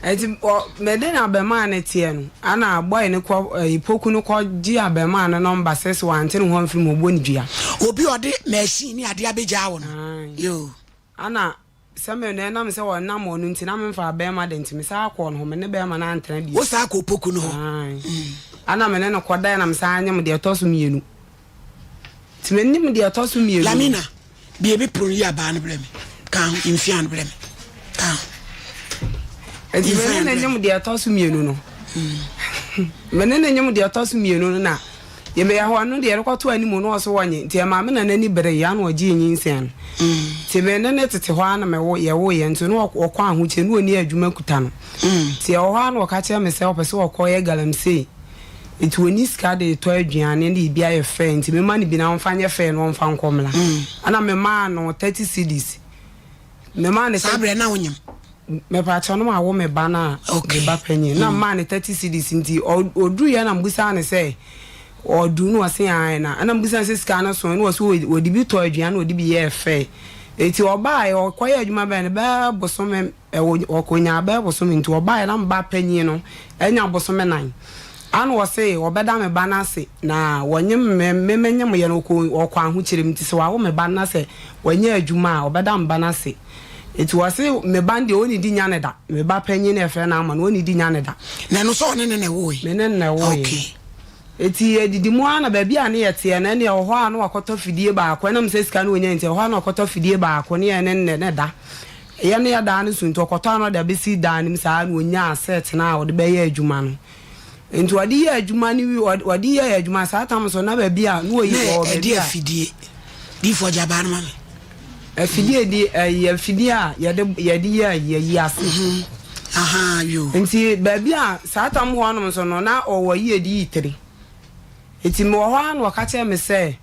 Nti ɔ mede no abɛmaa no teɛ no, ana boy no kɔ ɛyi poku no kɔ gye abɛmaa no nɔmba sɛ sɛ wante ne ho amfiri mu ɔbɔ ne dua. Obi a ɔde machine ne adeɛ abɛgyaa wo no. Yoo. Ana sɛ me no ɛnam sɛ ɔnam ɔno nti na memfaa bɛɛma de nti me saa kɔɔ no hɔ me ne bɛɛma no antena bio. Wo saa kɔɔ poku no hɔ? Ae. Ana me ne no kɔ dae na me saa nyem deɛ ɛtɔ so mienu. Nti me nim deɛ ɛtɔ so mienu no. Lamina, bue me pono yi abaa no brɛ me. Ka ho, mfea no brɛ me. Ka ho. Nti me ne no nyem deɛ ɛtɔ so mienu no. Me ne no nyem deɛ ɛtɔ so mienu no na yɛmɛyɛ hɔ ɛno deɛ yɛrekɔto anim no ɔso wɔnye nti ɛmaa me nana ani beree ana ɔgyee nyinsɛn no. Nti me ne no tete hɔ ara na mɛwo yɛwoeɛ nti no ɔkɔ ahokyere na ɔnni adwuma kuta no. Nti ɛwɔ hɔ ara na ɔka kyerɛ me sɛ ɔpɛ sɛ ɔkɔyɛ galamsey. Nti ɔnni sika de retɔ aduane ne biribi ayɛ fɛ nti memma no bi na ɔmfa nyɛ fɛ na ɔmfa nkɔ mmra. Ɛna memaa no 30 cedis. Memaa no Saa berɛ na wonyem? Mepaakyɛw na mawo me ba no a me ba panyin na memaa no 30 cedis nti ɔduruiɛ na mebusaa no sɛ ɔduru na ɔse ae na ɛna mebusaa no sɛ sika no so na ɔse ɔde bi tɔɔ aduane na ɔde bi yɛɛ fɛ. Nti ɔbaeɛ ɔkɔyɛɛ adwuma bɛn no bɛyɛ bosome Ɛwɔ ɔkɔnyaa bɛyɛ bosome nti ɔbaeɛ na me ba panyin no anya bosome nan. Ana ɔse ɔbɛda me ba no ase na wɔnyem me me menyemeɛ no ɔkɔ ɔkɔ ahokyerɛ mu nti sɛ wawo me ba no na sɛ wanya adwuma a ɔbɛda me ba no ase. Nti ɔse me ba no deɛ ɔnnidi nya no da. Me ba panyin no a yɛfrɛ no Ama no ɔnnidi nya no da. Na ɛno sɛ ɔne no na ɛwoe? Me ne no na ɛwoeɛ. Okay. Enti yɛdidi mu ara na baabi a ne yɛteɛ no, ɛnneɛ ɛwɔ hɔ a na wakɔtɔ fidie baako, ɛnam sɛ sika no ɔnyae nti, ɛwɔ hɔ a na wakɔtɔ fidie baako ne yɛne no na ɛda. Yɛne yɛ dan no so nti, ɔkɔtɔ a na ɔde abɛsi dan no mu saa na ɔnyaa set no a ɔde bɛyɛ adwuma no. Nti ɔde yɛɛ adwuma no wie, ɔde yɛɛ adwuma saa tam so na baabi a na ɔyi Na ɔwɔ ɛde baabi a. afidie, diifoɔ gya baa no ma me. Afidie di ɛyi afidie a yɛde yɛde yɛ ayi ayi ase. Ahaa yoo. Nti baabi a saa tam hɔ nom nso no na ɔwɔ ayi yɛde yi tiri. Nti mewɔ hɔ ara na ɔka kyerɛ me sɛ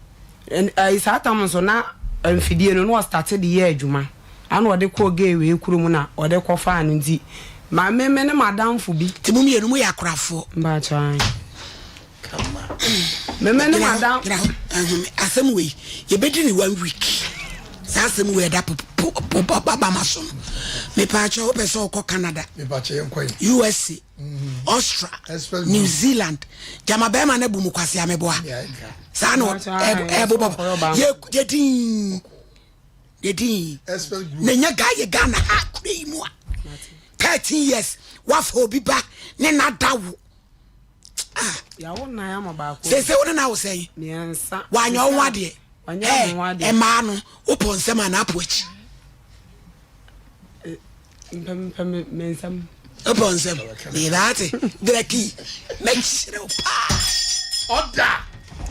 ɛyi saa tam nso na mfidie no na ɔstate de yɛ adwuma. Ana ɔde kɔɔ gay wei kurom na ɔde kɔ faa no nti ma me me ne m'adamfo bi. Nti mo mmienu mo yɛ akorafoɔ? Mpakyɛw ae. Me me ne m'adamfo. Gyina hɔ gyina hɔ asɛm wei yɛbɛdi ne one week saa asɛm wei ɛda bama so no mepaakyɛ wopɛ sɛ wokɔ Canada USA Austria New Zealand gyama bɛrima no abu mu kwasea meboa saa na ɛbobɔ yɛdin yɛdin na ɛnyɛ ga yɛ Ghana ha kura yi mu a 13 years wafa obi ba ne nada wo Ah. Yàwó nan ama baako. Sese wo ne na wo sɛn? Mmiɛnsa. Wanyɛ wo ho adeɛ. Wanyɛ ho adeɛ. Ɛmaa no wopɔ nsɛm a na apo akyi. Mpɛ mpɛ me nsɛm. Wopɔ nsɛm. Mebaa te brɛki mɛkyerɛ wo paa. Ɔda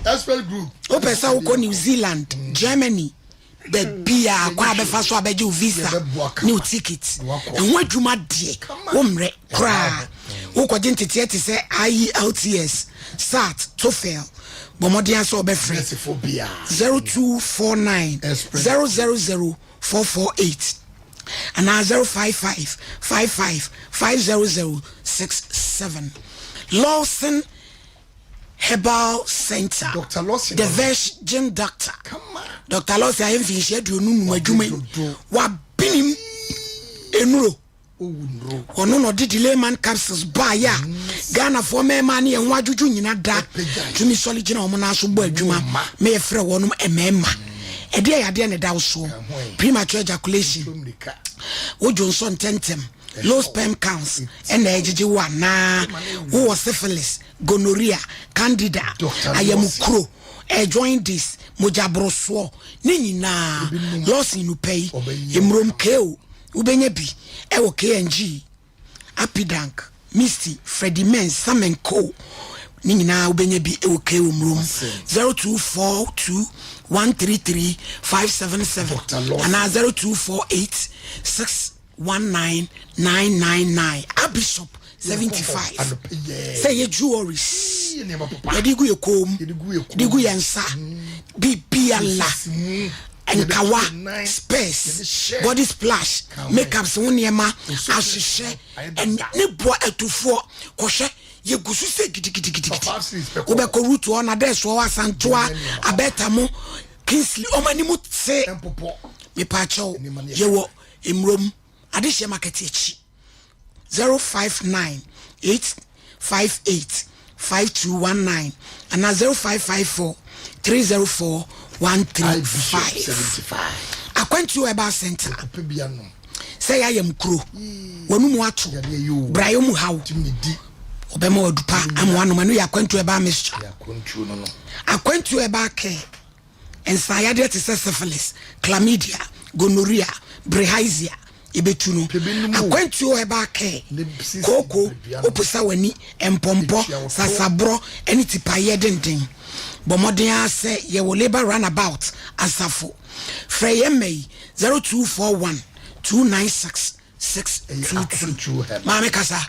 expert group. Wopɛ sɛ wokɔ New Zealand, Germany, baabiaa kwan a bɛfa so abɛgye wo visa ne wo ticket ɛho adwuma deɛ wo mmerɛ koraa wokɔgye nteteɛ te sɛ IELTS, SAT, TOEFL bɔ mmɔden asɛ wɔbɛfrɛ 0249 000 448 anaa 055 55 500 67 Lawson Herbal Center, Doctor Lawson, The Virgin Doctor. Doctor Lawson ayɛ mfinhyia 55 adwuma yi. Wabenim enuro. Ɔno na ɔde Delayman capsules baayɛ a Ghanafoɔ mmarima ne yɛn ho adwodwo nyina da tumi sɔre gyina wɔn nan so bɔ adwuma ma yɛfrɛ wɔnom mmarima. Ɛdeɛ yɛ adeɛ na ɛda wo soɔ. Premature ejaculation, wodwo nsɔ ntɛntɛm, low sperm counts ɛna ɛgyegye wo anaa wowɔ syphilis, gonorrhea, candida, ayamukuro, eh, jaundice, mogyaborosoɔ ne nyinaa Lawson nupɛ yi mmurom KO wobɛnya bi ɛwɔ KNG, Apidank, Misty, Freddie Menz, Sam and Co ne nyinaa wobɛnya bi ɛwɔ KO mmurom 0242 133 577 anaa 0248 6 19999 Abishop 75 sɛ yɛ jewelries yɛde gu yɛ kɔn mu de gu yɛn nsa biribiara nkawa spurs body splash makeups ho nneɛma ahyehyɛ ne boa atufoɔ kɔhwɛ yɛgu so sɛ gidigidigidi wobɛkɔ root hɔ na dɛ soɔ asantoa abɛta mo Kingsley ɔmo anim te mepaakyɛw yɛwɔ mmurom adehyeɛ market akyi. 059 858 5219 anaa 0554 304 135. Akwantuo Herbal Center sɛ yɛayam kuro, w'anomu ato, brayɛ mu haw, ɔbɛma w'adupa ama w'anom. Ɛno yɛ Akwantuo Herbal Mixture. Akwantuo Herbal Care. Nsaeyadeɛ te sɛ syphilis, chlamydia, gonorrhea, bilharzia, yɛbɛtu no. Akwantuo herbal care, kooko, woposa w'ani, mpɔmpɔ, sasaborɔ ne tipaeɛ denden. Bɔ mmɔden ara sɛ yɛwɔ Labour Runabout, Asafo. Frɛ yɛn mma yi, 0241 296 622. Maame kasa.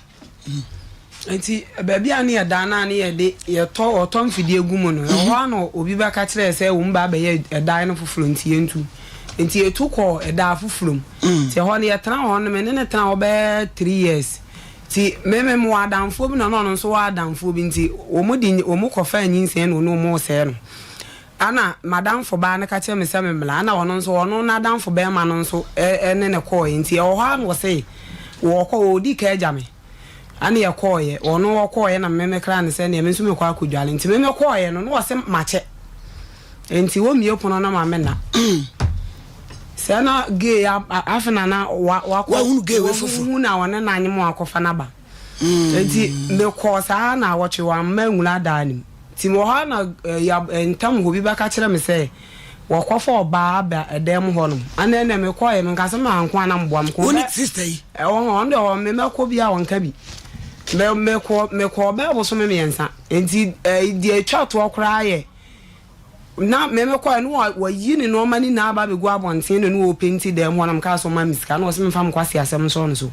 Nti baabi a ne yɛda no a ne yɛde yɛtɔ ɔtɔ mfidie gu mu no, ɛhɔ ara na obi bɛka kyerɛɛ sɛ wɔn ba abɛyɛ ɛdan no foforɔ nti yɛntu. Nti yɛtu kɔɔ ɛdan foforɔ mu. Nti ɛhɔ no yɛtena hɔ no, me ne no tena hɔ bɛyɛ three years. Nti me me mewɔ adamfoɔ bi na na ɔno nso wɔ adamfoɔ bi nti wɔn de wɔn kɔfaa nyinsɛn na ɔne wɔn resɛe no. Ɛnna m'adamfo baa no ka kyerɛɛ me sɛ memmra, ɛnna ɔno nso, ɔno n'adamfo barima no nso ne no kɔeɛ. Nti ɛwɔ hɔ ara na ɔse wɔrekɔ, ɔredi kan agya me. Ɛnna yɛkɔeɛ, ɔno ɔkɔeɛ na me mekraa no sɛ ɛnneɛ me nso mekɔ akɔdware. Nti me mekɔeɛ no, na ɔse makyɛ, nti wɔmmue pono no ma menna. Sɛ na gay afe na na wakɔ, Wahunu gay wei foforɔ. wahu na ɔne no anyem akɔfa no aba. Enti mekɔɔ saa naawɔtwe, wamma anwura daa no mu. Nti mewɔ hɔ ara na ntam hɔ bi bɛka kyerɛ me sɛ wɔkɔfa ɔbaa aba dan mu hɔnom. Ɛnna ɛnna mekɔeɛ, menka sɛ manko a na meboa mekɔɔ Wo ne bɛ sister yi? Ɛwɔ hɔ, ɔno deɛ ɔwɔ me mɛkɔ bi a ɔnka bi. Me mekɔ mekɔɔ bɛyɛ bosome mmiɛnsa. Nti deɛ ɛtwa toɔ koraa yɛ Na me mekɔɛ no wa wayi ne nnoɔma no nyinaa aba abɛgu abɔnten na ne ɔɔpenti dan mu hɔ na mekaa sɛ ɔma me sika na ɔse memfa me kwasi asɛm nsɔɔ no so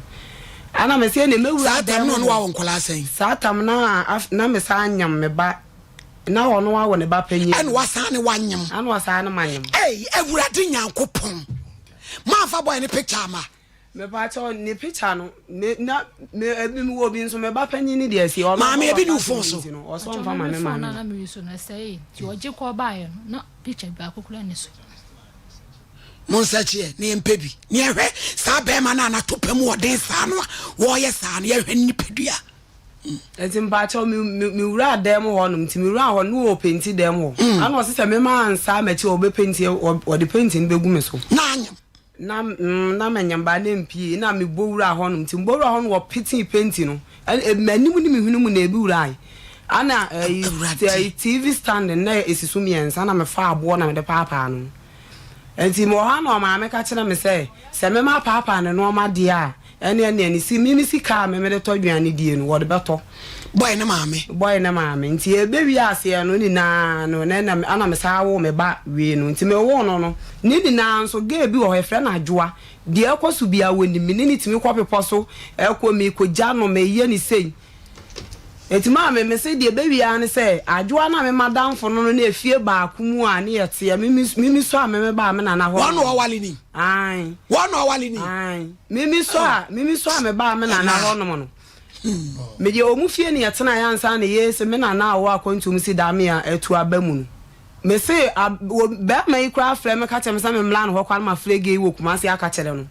ɛna mese ɛneɛ mɛwura Saa tam dan no mu ɔne hɔ wawo nkwadaa sɛn? Saa tam no a af na me saa nyem me ba na ɔno awo ne ba panyin Ɛna wasan ne wanyem. Ɛna wasan ne manyem. Ei Awurade Nyankopɔn mamfa boy no picture amma. Mepakyɛw ne picture no me na me ebi me wɔ bi nso me ba panyin ne deɛ si ɔno Maame ɔkɔ ebi ni wo papa phone so. nti no ɔsɔ Pakyɛw nfa me ma me me phone maame na no. na me use no ɛsɛee nti ɔgye kɔ baeɛ no na picture baako koraa nni so. Mo nsɛkyeɛ na yɛmpɛ bi na yɛhwɛ saa bɛrima no a n'atopa mu ɔden saa no a wɔreyɛ saa no yɛhwɛ ne nipadua. Nti mpakyɛw me me me wuraa dan mu hɔ nom nti me wuraa hɔ no na ɔɔpenti dan mu hɔ ɛna ɔse sɛ me ma nsa m'akyi a ɔbɛpenti ɔde penti no bɛgu me so. Na anyem. Na mm na manya mbaa na mmpie nna mobɔ wuraa hɔnom ntsi mobɔ wuraa hɔ no wɔpetsee penti no ɛn m'enyim nye mo hwen mu na ebi wurae ana ɛyi ɛyi TV stand no na esi so miɛnsa na mefaa aboɔ na mede paapaa no ntsi mowɔ hɔ a na ɔmaame ka kyerɛ me sɛ sɛ me mapaapaa ne nnoɔma deɛ a Ɛneɛ neɛ ne si me me sika a me mede tɔ aduane die no wɔde bɛtɔ. Boy ne maame. Boy ne maame nti ɛbɛ wie aseɛ no nyinaa no na ɛna ɛna me saa woo me ba wie no nti me woo no no ne nyinaa nso girl bi wɔ hɔ yɛfrɛ no Adwoa deɛ ɛkɔ so biara wɔnim me ne no tumi kɔ bepɔ so ɛkɔ me kɔ gya no me yɛ ne sei Enti maame, mese deɛ ɛbɛwie ara ne sɛ, Adwoa no a me madamfo no no ne efie baako mu a ne yɛteɛ, me me me sɔ a me me baa me nana hɔ Wɔn na nom. ɔwale ni? Ae. Wɔn na ɔwale ni? Ae. Me me sɔ a, me me sɔ a me baa me nana hɔ nom no. Me deɛ wɔn fie ne yɛtenaeɛ ansa na yɛresi me nana a ɔwɔ akwantuo mu si dame a atu aba mu no. Me se ab wɔ bɛɛma yi koraa frɛ me ka kyerɛ me sɛ me mmra ne hɔ koraa na mafrɛ gay wɔ Kumasi aka kyerɛ no.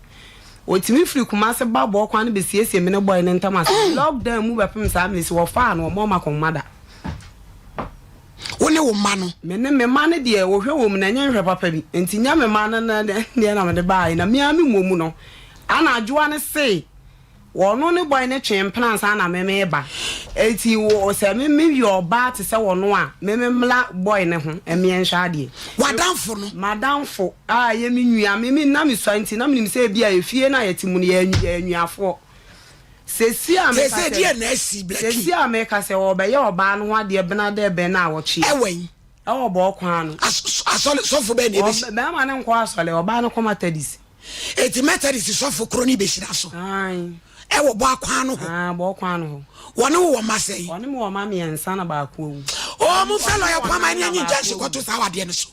Ɔtumi firi Kumasi ba bɔɔ kwan no bɛsiesie me ne boy no ntam asɛm. Lock down mu bɛpem saa mmerɛ si wɔfaa no ɔmmɔɔ m'akɔnhoma da. Wo ne wo mma no? Me ne me mma no deɛ wohwɛ wɔ mu no ɛnyɛ nhwɛ papa bi nti nyɛ me mma no na deɛ na mede baeɛ na me ara me mmɔ mu no ana adwoa no se Wɔno ne bɔe no twee mpena ansa na me mereba. Enti wo, sɛ me me yɛ ɔbaa te sɛ wɔno a, me me mmla bɔe no ho mmeɛ nhwɛ adeɛ. W'adamfo no? M'adamfo a ɛyɛ me nua, me me na me sua nti, na menim sɛ ebia efie no a yɛte mu no yɛ yɛ anuafoɔ. Seesei a meka Seesei sɛ, deɛn na asi, Blackie? Seesei a meka sɛ wɔrebɛyɛ ɔbaa no ho adeɛ bena dɛ bɛn na awɔtwe. Ɛwɔ yi? Ɛwɔ bɔɔ kwan no. As, asɔre, sɔfo bɛn na ebesi? Ɔ, bɛrima no nkɔ asɔre, ɔbaa no kɔ Methodist. Eti Methodist sɔfo koro no behyira so. Ɛwɔ bɔ akwan no hɔ. Bɔ kwan no hɔ. Wɔne wo wɔ mma sɛn? Wɔne me wɔ mma mmiɛnsa na baako awu. Oo, mo fɛ lɔya Kwama ne anyi nkyɛnse kɔto saa awadeɛ no so.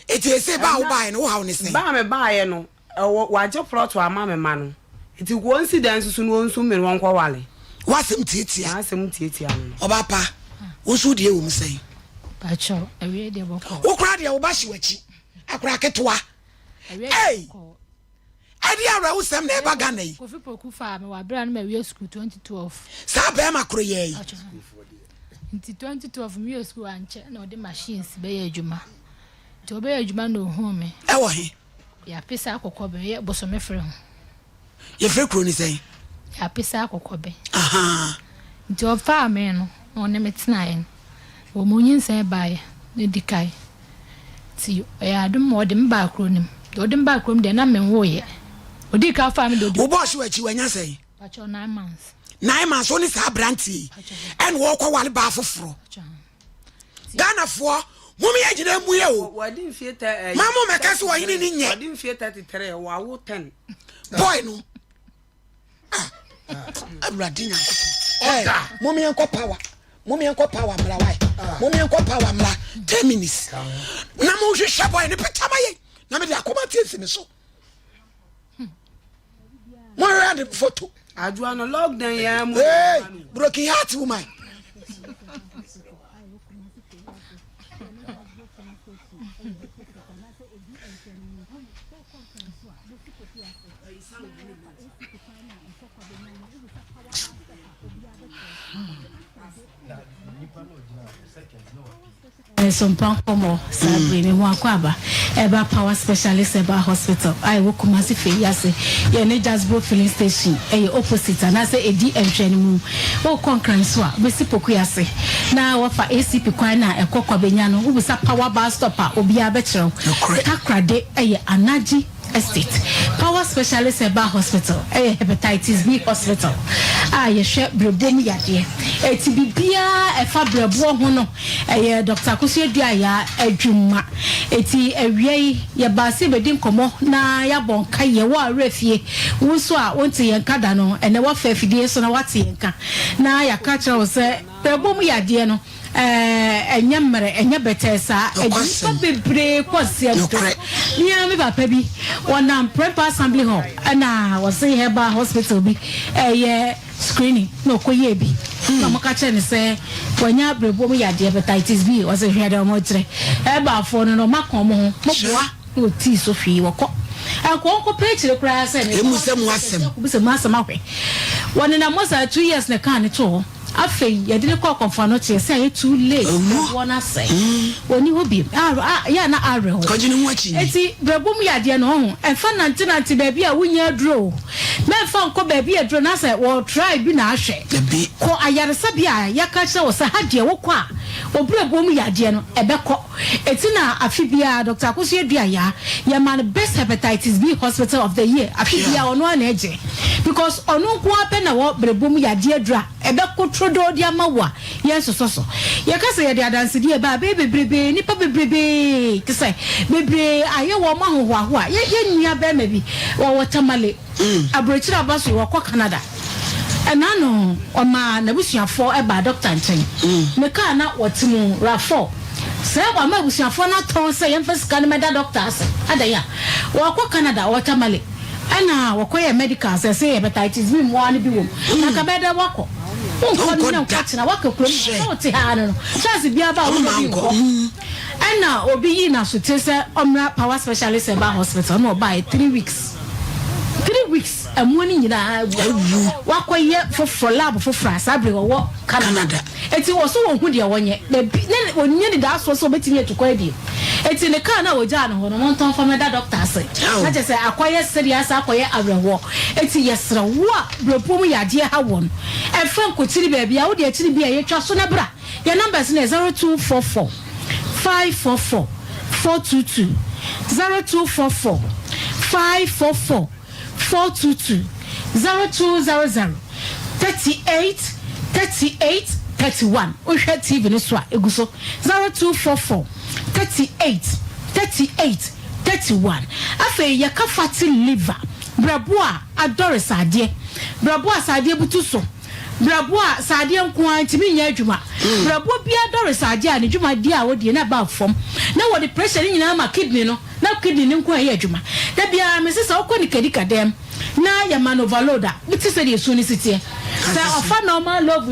Eti ese ba a wobaeɛ no, wo haw ne sɛn? Ba a mebaeɛ no, ɛwɔ, wagye plɔto ama me mma no. Eti wɔnsi dan nso so no wɔnsum me no wɔnkɔwale. W'asɛm tiatia. M'asɛm tiatia no no. Ɔbaa pa, wo nso wo deɛ wɔ mu sɛn? Pakyɛw, awiei deɛ bɔkɔɔ. Wo koraa deɛ wo ba hye w'akyi, akwadaa ketewa. Ei! Ɛdeɛ awerɛhosɛm na ɛba Ghana yi. Kofi Poku faa me wɔ abere a na mawie sukuu 2012. Saa bɛrima koro yɛ yi. Nti 2012 mewie sukuu ankyɛ na ɔde machines bɛyɛ adwuma. Nti ɔbɛyɛ adwuma na ohuu me. Ɛwɔ he? Yɛapesa akɔkɔ bɛn yɛ bosome frɛ ho. Yɛfrɛ kuro no sɛn? Yɛapesa akɔkɔ bɛn. Nti ɔfaa me no na ɔne me tenaeɛ no. Wɔ mu nyinsɛn baeɛ na ɛdi kae. Nti ɔyɛ adom ma ɔde me baa kuro no mu. Deɛ ɔde me baa kuro mu deɛ na menwoeɛ. Ɔdii kan faa me deɛ ɔdi. Wo bɔɔhye wɔ akyi wanya sɛn? Pakyɛw nine months. 9 months wo ne saa aberanteɛ yi ɛna wɔkɔ wale baa foforɔ. Ghanafoɔ mom yɛ gyina mmue o. Wadi mfie tɛ ɛyi. Ma mo mɛka sɛ ɔhene ni nyɛ. Wadi mfie 33 wawo 10. Boy no. Ah, Awurade Nyankopɔn. Ɛ mom yɛnkɔ power. Mom yɛnkɔ power mmra wae. Mom yɛnkɔ power mmra 10 minutes. Na mo hwehwɛ boy ne picture ma yɛ. Na me de akoma tie si me so. Mo hwehwɛ de photo. Adwoa no lockdown yɛ mu. Hey, broken heart woman. Nsompa nkɔmmɔ saa bere me ho akwaaba ɛba Power Specialist Herbal Hospital a ɛwɔ Kumasi Fei ase. Yɛne Jasbro Filling Station ɛyɛ opposite anaasɛ ɛdi nhwɛanimu. Wokɔ Nkran so a, wobɛsi Pokua ase na woafa ACP kwan no a ɛkɔ Kwabenya no, wobisa Power Bus Stop a obiara bɛkyerɛ wo. Takoradi ɛyɛ Anagye Estate. Power Specialist Herbal Hospital yɛ Hepatitis B hospital a yɛhwɛ berɛboɔ mu yadeɛ. Eti biribiara a ɛfa berɛboɔ ho no, ɛyɛ Dɔkta Akosua Aduayaa adwuma. Eti awia yi, yɛbaa sɛ yɛbɛdi nkɔmmɔ na yɛabɔ nkaeɛ. Wo a worɛ fie, wo nso a wonte yɛn nka da no, ɛnnɛ woafa afidie so na woate yɛn nka. Na yɛaka akyerɛ wo sɛ berɛboɔ mu yadeɛ no, Ɛnyɛ mmerɛ, ɛnyɛ bɛtɛɛ saa. Ɛde nnipa bebree kɔ seɛ do. Me ara me papa bi, wɔnam Prempeh Assembly Hall ɛna wɔse Herbal Hospital bi ɛyɛ screening na ɔkɔyɛɛ bi. Na wɔka kyerɛ no sɛ wanya berɛboɔ mu yadeɛ hepatitis B. Ɔse hwɛ deɛ wɔkyerɛ. Herbalfoɔ no no wɔaka wɔn ho, moboa na wɔtii so hwee wɔkɔ. Ɛnkɔ wɔnkɔpɛ akyire koraa sɛ Emu sɛ mu asɛm. Kɔbisa mu asɛm ahwɛ. Wɔnenam hɔ saa 2 years na ɛkaa ne too hɔ. Afei yɛde no kɔɔ kɔmfoano kyeɛ sɛ ayɛ too late brɛboɔ no asɛe ɔnni hɔ biom yɛ a na awerɛhoɔ Kɔgye ne ho akyinnye. Enti brɛboɔ mu yadeɛ no ɔho ɛmfa nante nante baabi a wonnya aduro o mɛmfa nkɔ baabi a aduro no asɛ wɔ try bi na ahwɛ kɔ ayaresabea a yɛaka akyerɛ wo sɛ ha deɛ wokɔ a wo brɛboɔ mu yadeɛ no ɛbɛkɔ Eti na afe biara Doctor Akosua Duah yɛma no best hepatitis B hospital of the year afe biara ɔno ara na ɛgye because ɔno nko ara pɛ na wɔ brɛbo mu yadeɛ aduru a ɛbɛko trodoo de ama wo a yɛnsosɔ so. Yɛka sɛ yɛde adansedie ba a ɛbɛyɛ bebrebee nnipa bebrebee te sɛ bebree ayɛ wɔn ahohoahoa yɛ yɛn nua barima bi ɔwɔ Tamale Aburokyire aba so yi ɔkɔ Canada. Ɛna no ɔmaa n'abusuafoɔ baa dɔkta nkyɛn. Ne kaa na wɔte mu, Rav4. Sɛ wama abusuafoɔ no atɔn sɛ yɛmfa sika no mmɛda dɔkta ase. Adɛn a? Wɔkɔ Canada, ɔwɔ Tamale. Ɛna wɔkɔyɛɛ medical sɛ ɛsɛ hepatitis B mmoawa no bi wɔ mu. Na anka bɛyɛ dɛn woakɔ? Wonkɔ no na nkɔtena, woaka kurom ha. Sɛ wote ha ara no no, chance biara ba a wonyɛ bi nkɔ. Ɛna obi yii no asote sɛ ɔmmra Power Specialist Herbal Hospital na ɔbaeɛ 3 weeks. 3 weeks ɛmoa no nyinaa awu. Wakɔyɛ foforɔ lab foforɔ a saa bere wɔwɔ Canada. Eti wɔ so wɔn ho deɛ wɔnyɛ baabi ne wɔnyɛ ne daa soɔ sɛ wɔbɛtumi atu kwan bio. Eti ne kaa no a wɔgyaa no hɔ no wɔntɔn fa mɛda dɔkta ase. Na kyerɛ sɛ akɔyɛ sɛdeɛ asɛ akɔyɛ awerɛhoɔ. Eti yɛsrɛ wo a berɛboɔ mu yadeɛ ha woɔ no ɛmfa nkɔkyiri baabi a wode akyiri bi a yɛtwa so na bra. Yɛn numbers no yɛ 0244 544 422, 0244 544 422, 0200 38 38 31. Wohwɛ TV no so a, egu so 0244 38 38 31. Afei yɛka fatty liver, brɛbo a adɔre sradeɛ, brɛbo a sradeɛ butu so. Brɛboɔ a sradeɛ nko ara ntumi nyɛ adwuma. Brɛboɔ biara dɔre sradeɛ a ne dwumadie a ɔdie no aba fam na wɔde pressure no nyinaa ma kidney no na kidney no nko ara yɛ adwuma. Da biara mese sɛ wokɔ ne kadika dɛm na yɛma no overload a wote sɛdeɛ esu no si teɛ. Sɛ ɔfa normal load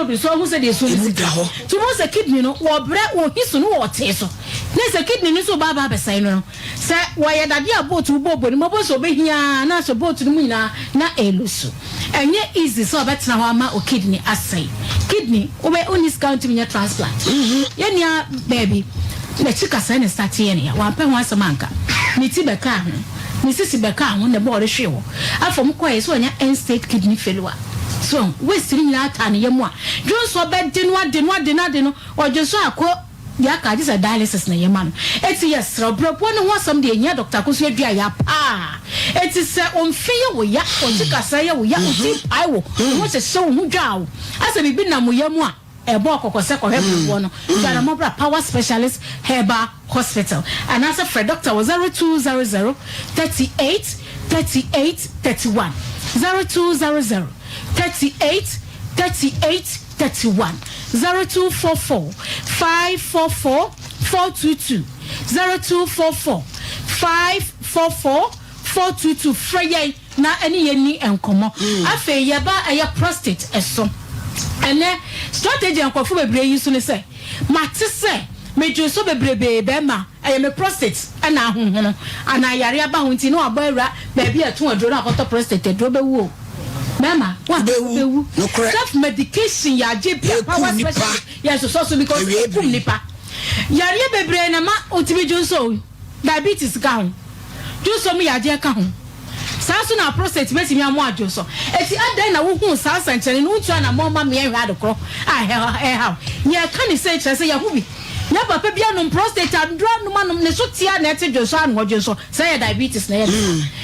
nso ɔhu sɛdeɛ esu no si teɛ. Nti wobɛhu sɛ kidney no wɔbrɛ wɔhi so no wɔtee so. Ne sɛ kidney no nso reba aba abɛsɛe no no, sɛ wɔyɛ dadeɛ a boat wobɔbɔ no mu, wobɛhu sɛ ɔbɛhia ara na asɔ boat no mu nyinaa na ɛrelusu. Ɛnyɛ easy sɛ ɔbɛtena hɔ ama wo kidney asɛe. Kidney, wobɛ, wonni sika a wontumi nyɛ transplant. Yɛn nua baabi, n'akyi kasɛe na ɛstarte yɛ no ya, wampɛ ho asɛm anka. Ne ti bɛkaa ho, ne sisi bɛkaa ho na ɛbɔɔ no hwee hɔ. Afei wɔkɔeɛ sɛ wanya end stage kidney failure. So wahu? Waste no nyinaa taa ne yam a, dwonsɔ bɛde no ade no ade no ade no, ɔdwonsɔ akɔ. Deɛ aka gye sɛ dialysis na yɛma no. Enti yɛsrɛ wo, berɛboɔ no ho asɛm deɛ ɛhia Dɔkta Akosua Aduah paa. Enti sɛ wo mfe yɛ wo ya, wo sikasɛm yɛ wo ya, wo ti pae wo, wo ho hyehye wo, wo ho dwaa wo, asɛ biribi nam wo yam a, ɛbɔ wo kɔkɔ sɛ kɔhwɛ berɛboɔ no. Tu anammɔn bra Power Specialist Herbal Hospital anaasɛ frɛ dɔkta wɔ 0200 38 38 31, 0200 38 38 31 0244 544 422 0244 544 422 Frɛ yɛn na ɛne yɛn nni nkɔmmɔ. Afei yɛba ɛyɛ prostate so. Ɛnnɛ strategy a nkurɔfo bebree yi so ne sɛ, mate sɛ medwensɔ bebrebee bɛrima ɛyɛ me prostate na ahonhono anaa yare aba ho nti na wabɔ awura baabi a ɛtɔn aduro na wakɔtɔ prostate aduro bɛwu o mɛma wobɛwu self medication yɛ agye bi a power specialist yɛ nsosɔ so because ɛkum nipa yareɛ bebree na ma wotumi dwonsɔ o diabetes ka ho dwonsɔ mu yadeɛ ka ho saa nso na prostate bɛtumi amoa dwonsɔ eti adɛn na wohuu saa nsɛnkyerɛnne no wontu anammɔn ma meɛ nhwɛ adekorɔ a ɛhaw yɛka ne sei kyerɛ sɛ yɛho bi Yɛ papa bi anom prostate aduro anom anom ne so te a na ɛte dwonsɔ ano ɔdwonsɔ sɛ ɛyɛ diabetes na ɛyɛ ne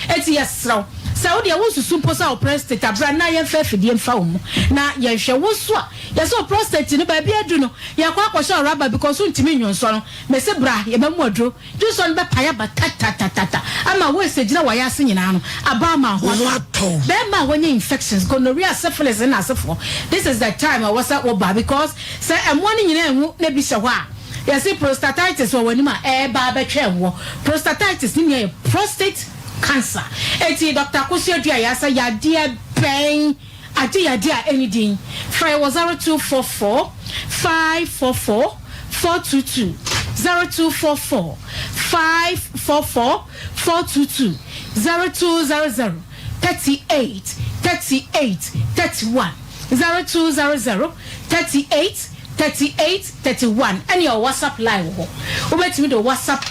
saa eti yɛsrɛ wo sɛ wo deɛ wo nsusu mpo sɛ wo prostate abra na yɛnfa afidie mfa wo mu na yɛnhwɛ wo nso a yɛsɛ wo prostate no baabi adu no yɛkɔ akɔhyɛ wo rubber because wontumi nnwonsɔ no mese bra yɛbɛmu aduro Dwonsɔ no bɛpae aba tatatata ama waste agyina w'ayase nyinaa no aba ama ho atɔ wo. Bɛɛma a wanya infections, gonorrhea, syphilis ne n'asefoɔ, this is the time a ɛwɔ sɛ wo ba because sɛ mmoa no nyinaa anwu na bi hyɛ hɔ a, yɛse prostatitis wɔ w'anim a ɛɛba abɛtwɛn woɔ. Prostatitis ne nua yɛ prostate cancer. Enti Doctor Akosua Aduah yɛ asɛ yadeɛ bɛn? Agye yadeɛ a ɛnni din. Frɛ wɔ 0244 544 422, 0244 544 422, 0200 38 38 31, 0200 38 38 31. Ɛne yɛwɔ WhatsApp line wɔ hɔ. Wobɛtumi de WhatsApp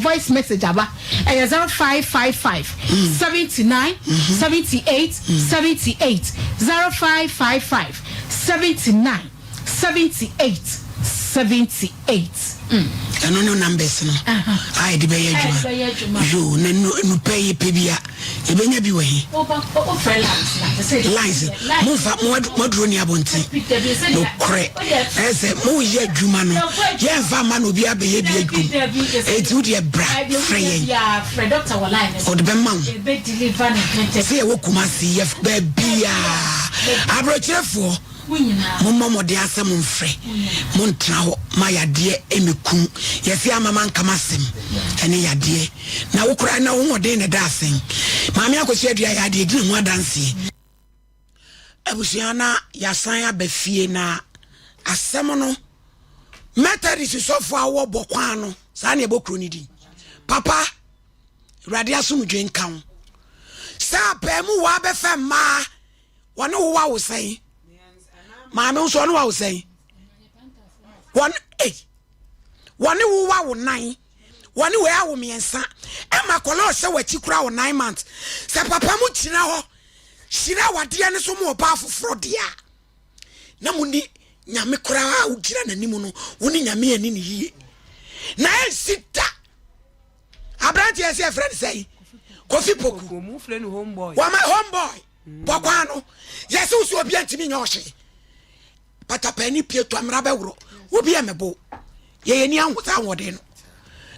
voice message aba. Ɛyɛ 0555 79 78 78, 0555 79 78 78. Ɛno ne numbers no a yɛde bɛyɛ adwuma. Yoo, na nupɛ yi pɛ bi a yɛbɛnya bi wɔ he? Lines momfa mo aduro ni abɔnten. Nokorɛ ɛyɛ sɛ moyɛ adwuma no yɛmfa mma na obi abɛyɛ bi adwum. Enti wo deɛ bra frɛ yɛn ɔde bɛma wo. Sɛ yɛwɔ Kumasi yɛ baabiaa aborɔkyerɛfoɔ. Mommɔ mmɔden ara sɛ momfrɛ. Monntena hɔ ma yadeɛ mmɛkum. Yɛse ama manka m'asɛm ɛne yadeɛ. Na wo koraa na wo hoɔden na ɛda asen. Maame Akosua Adua yɛ adeɛ gyina ho adanseɛ. Abusua na yasan aba fie na asɛm no Methodist sɔfo a wɔ bɔ kwan no saa na ɛbɔ kuro no din papa awurade asomdwe nka wo sɛ apaamu waa bɛfɛ mmaa Wɔne wo wawo sɛn? Maame nso ɔne wawo sɛn? Wɔne ei wɔne wo wawo nan wɔne wei awo mmiɛnsa ɛma akwadaa ɔhyɛ w'akyi kura wɔ nine months sɛ papa mu gyina hɔ hyira wadeɛ no so mu ɔbaa foforɔ deɛ a na mo ni nyame koraa a wogyina n'anim no wo ne nyame ani ne yie na ɛnsi da aberanteɛ sɛ ɛfrɛ no sɛn kofi poku wɔma homeboy Bɔ kwan no. Yɛse wo sɛ obia ntumi nyɛ ɔhye. Patapani pie tɔ mmara bɛworɔ. Obi yɛ mɛbo. Yɛyɛ ni aho saa ahoɔden no.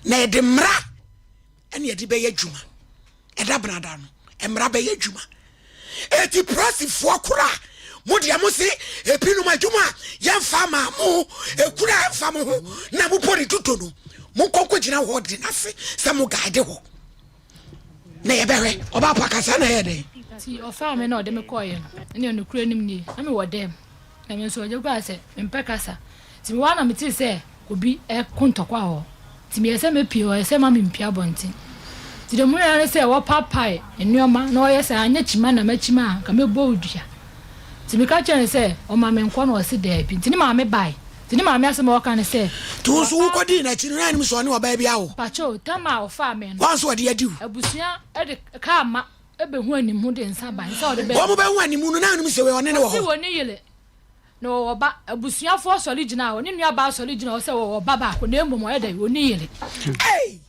Na yɛde mmara ɛne yɛde bɛyɛ adwuma. Ɛda benada no, mmara bɛyɛ adwuma. Eti prɔsifoɔ kora mo deɛ mo se ebinom adwuma a yɛmfa maa mo ekura ɛmfa mo ho na mo bɔ ne dudo no mo nkɔnkɔ gyina hɔ de n'ase sɛ mo gaade hɔ. na yɛbɛhwɛ ɔbaa pa kasa na ɛyɛ dɛn. Nti ɔfaa me na ɔde me kɔeɛ no, ɛnneɛ nokorɛ nim nie, na mewɔ dɛm, na me nso ɔgye koraa sɛ mempɛ kasa. Nti mewɔ hɔ a na metee sɛ obi reko ntɔkwa wɔ hɔ. Nti meyɛɛ sɛ mɛpue, ɔyɛ sɛ mma mempue abɔnten. Nti deɛ mehunuiɛ ara ne sɛ wɔpaapae nneɛma na wɔyɛ sɛ anyɛ kyima na makyima a, anka mɛbɔ wo dua. Nti meka kyerɛɛ no sɛ ɔmma menkɔ na ɔse daabi. Nti ne maame bae. Nti ne maame asɛm a ɔka ne sɛ. Nti wo nso wokɔdii n'akyi no, na anim sɛ ɔne ɔbaa bi awo? Mpakyɛw, tam a ɔfaa me no. Woahu sɛ ɔde adi wo? Abusua de kaa ma bɛhu animu de nsa bae sɛ ɔde bɛ. Wɔn bɛhu animu no, na anim sɛ wei ɔne no wɔ hɔ. Ɔse wɔnni yere. Na ɔwɔ ba. Abusuafoɔ sɔre gyinaa hɔ. Ne nuabaa sɔre gyinaa hɔ sɛ ɔwɔ ba baako, na mmom ɔyɛ dɛn? Ɔnni yere. Ei!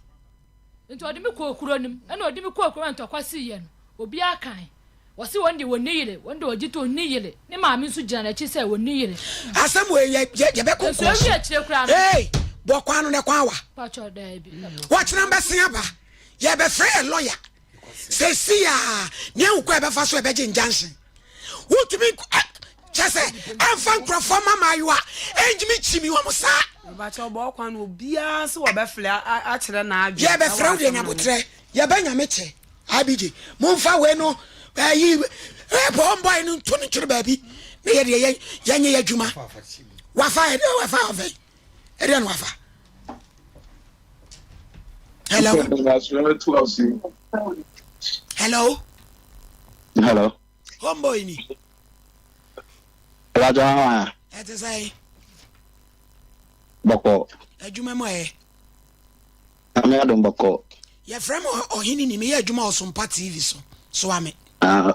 Nti ɔde me kɔɔ kuro no mu. Ɛna ɔde me kɔɔ kuro mu a ntɔkwa siiɛ no, obiara kae. Wɔse wɔn deɛ wɔnni yere. Wɔn deɛ wɔgye to ɔnni yere. Ne maame nso gyina n'akyi sɛ ɔnni yere. Asɛm wei yɛ yɛ yɛbɛkɔ Nso ɛwie nkɔɔso. akyire koraa no. Ei! Bɔ kwan no na kwan wa. Pakyɛ daabi. Wɔkyena mbɛsen aba. Yɛbɛfrɛ yɛ lɔya. Seesei a, nea wokɔ a ɛbɛfa so ɛbɛgye injunction. Wotumi kyɛ sɛ ɛmfa nkurɔfoɔ ma mmaayewa ɛntumi kyimi wɔn saa. Mebakyɛ ɔbɔ kwan no obiara sɛ wɔbɛfrɛ akyerɛ n'adwene. Yɛbɛfrɛ wo deɛ nyabotrɛ yɛbɛ nyame kyɛ IBJ momfa wei no ɛyi ɛbɔ mbɔe no nto no ntwere baabi na yɛdeɛ yɛ yɛnyɛ yɛ adwuma wafa ɛdeɛ wafa wafa ɛdeɛ no wafa. Hello. Hello. Hello. Homeboy ni. Ìbájọ́ wa wà. Ẹ ti sẹ́yìn. Bọ̀kọ̀. Adwuma mu ɛ. Nyame adom bɔkɔ. Yɛfrɛ me ɔhene ni meyɛ adwuma Ɔsompa TV so. Soa me. Ah,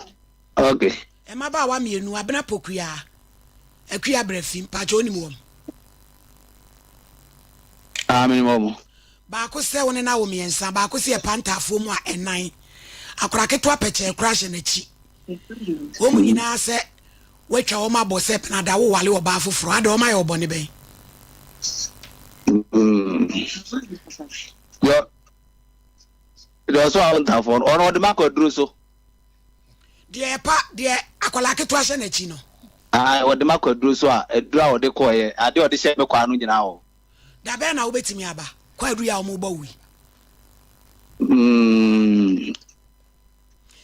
okay. Mmabaawa mmienu, Abena Pokuya, Akua Brɛfi, mpakyɛ wonim wɔn? Ah, menim wɔn. Baako sɛ wo ne no awo mmiɛnsa, baako sɛ yɛ pantaafoɔ mu a ɛnan. Akwadaa ketewa pɛkyɛɛ koraa hyɛ n'akyi. Wɔn mu nyinaa sɛ woatwa wɔn abɔ sɛ penada wowale ɔbaa foforɔ, adɛ wɔn ayɛ wo bɔne bɛn? Mm. Yɔ, deɛ ɔsɔ awo ntaafoɔ no, ɔno ɔde makɔ aduro so. Deɛ ɛpa, deɛ akwadaa ketewa hyɛ n'akyi no. Ae, wɔde me akɔ aduro so a, aduro a wɔde kɔeɛ, adeɛ a wɔde hyɛɛ me kwaa no nyinaa wɔ hɔ. Da bɛn na wobɛtumi aba kwaadu yi a wɔrebɔ wo yi? Mm,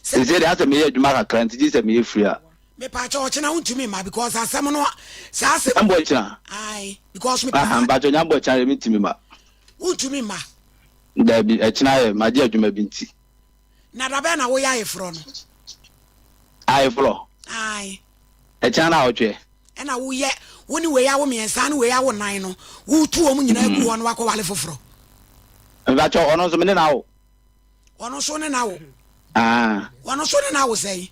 seesei deɛ asɛ meyɛ adwuma kakra nti gye sɛ meyɛ free a. Mepaakyɛ ɔkyena wontumi mma because asɛm no saa asɛm. Nyambɔ kyena. Ae, because mepɛ. Aha, mpakyɛ nyambɔ kyena deɛ mentumi mma. Wontumi mma. Daabi, ɛkyena yɛ, magye adwuma bi nti. Na da bɛn na woyɛ ayeforɔ no? Ayeforɔ? Ae. Ɛkyɛn na awɔtwe. Ɛna woyɛ wo ne wei awo mmiɛnsa ne wei awo nan no wotu wɔn nyinaa gu hɔ na wakɔ wale foforɔ. Mpakyɛ ɔno nso me ne no awo. Ɔno nso ne no awo. Ah. Ɔno nso ne no awo sɛn?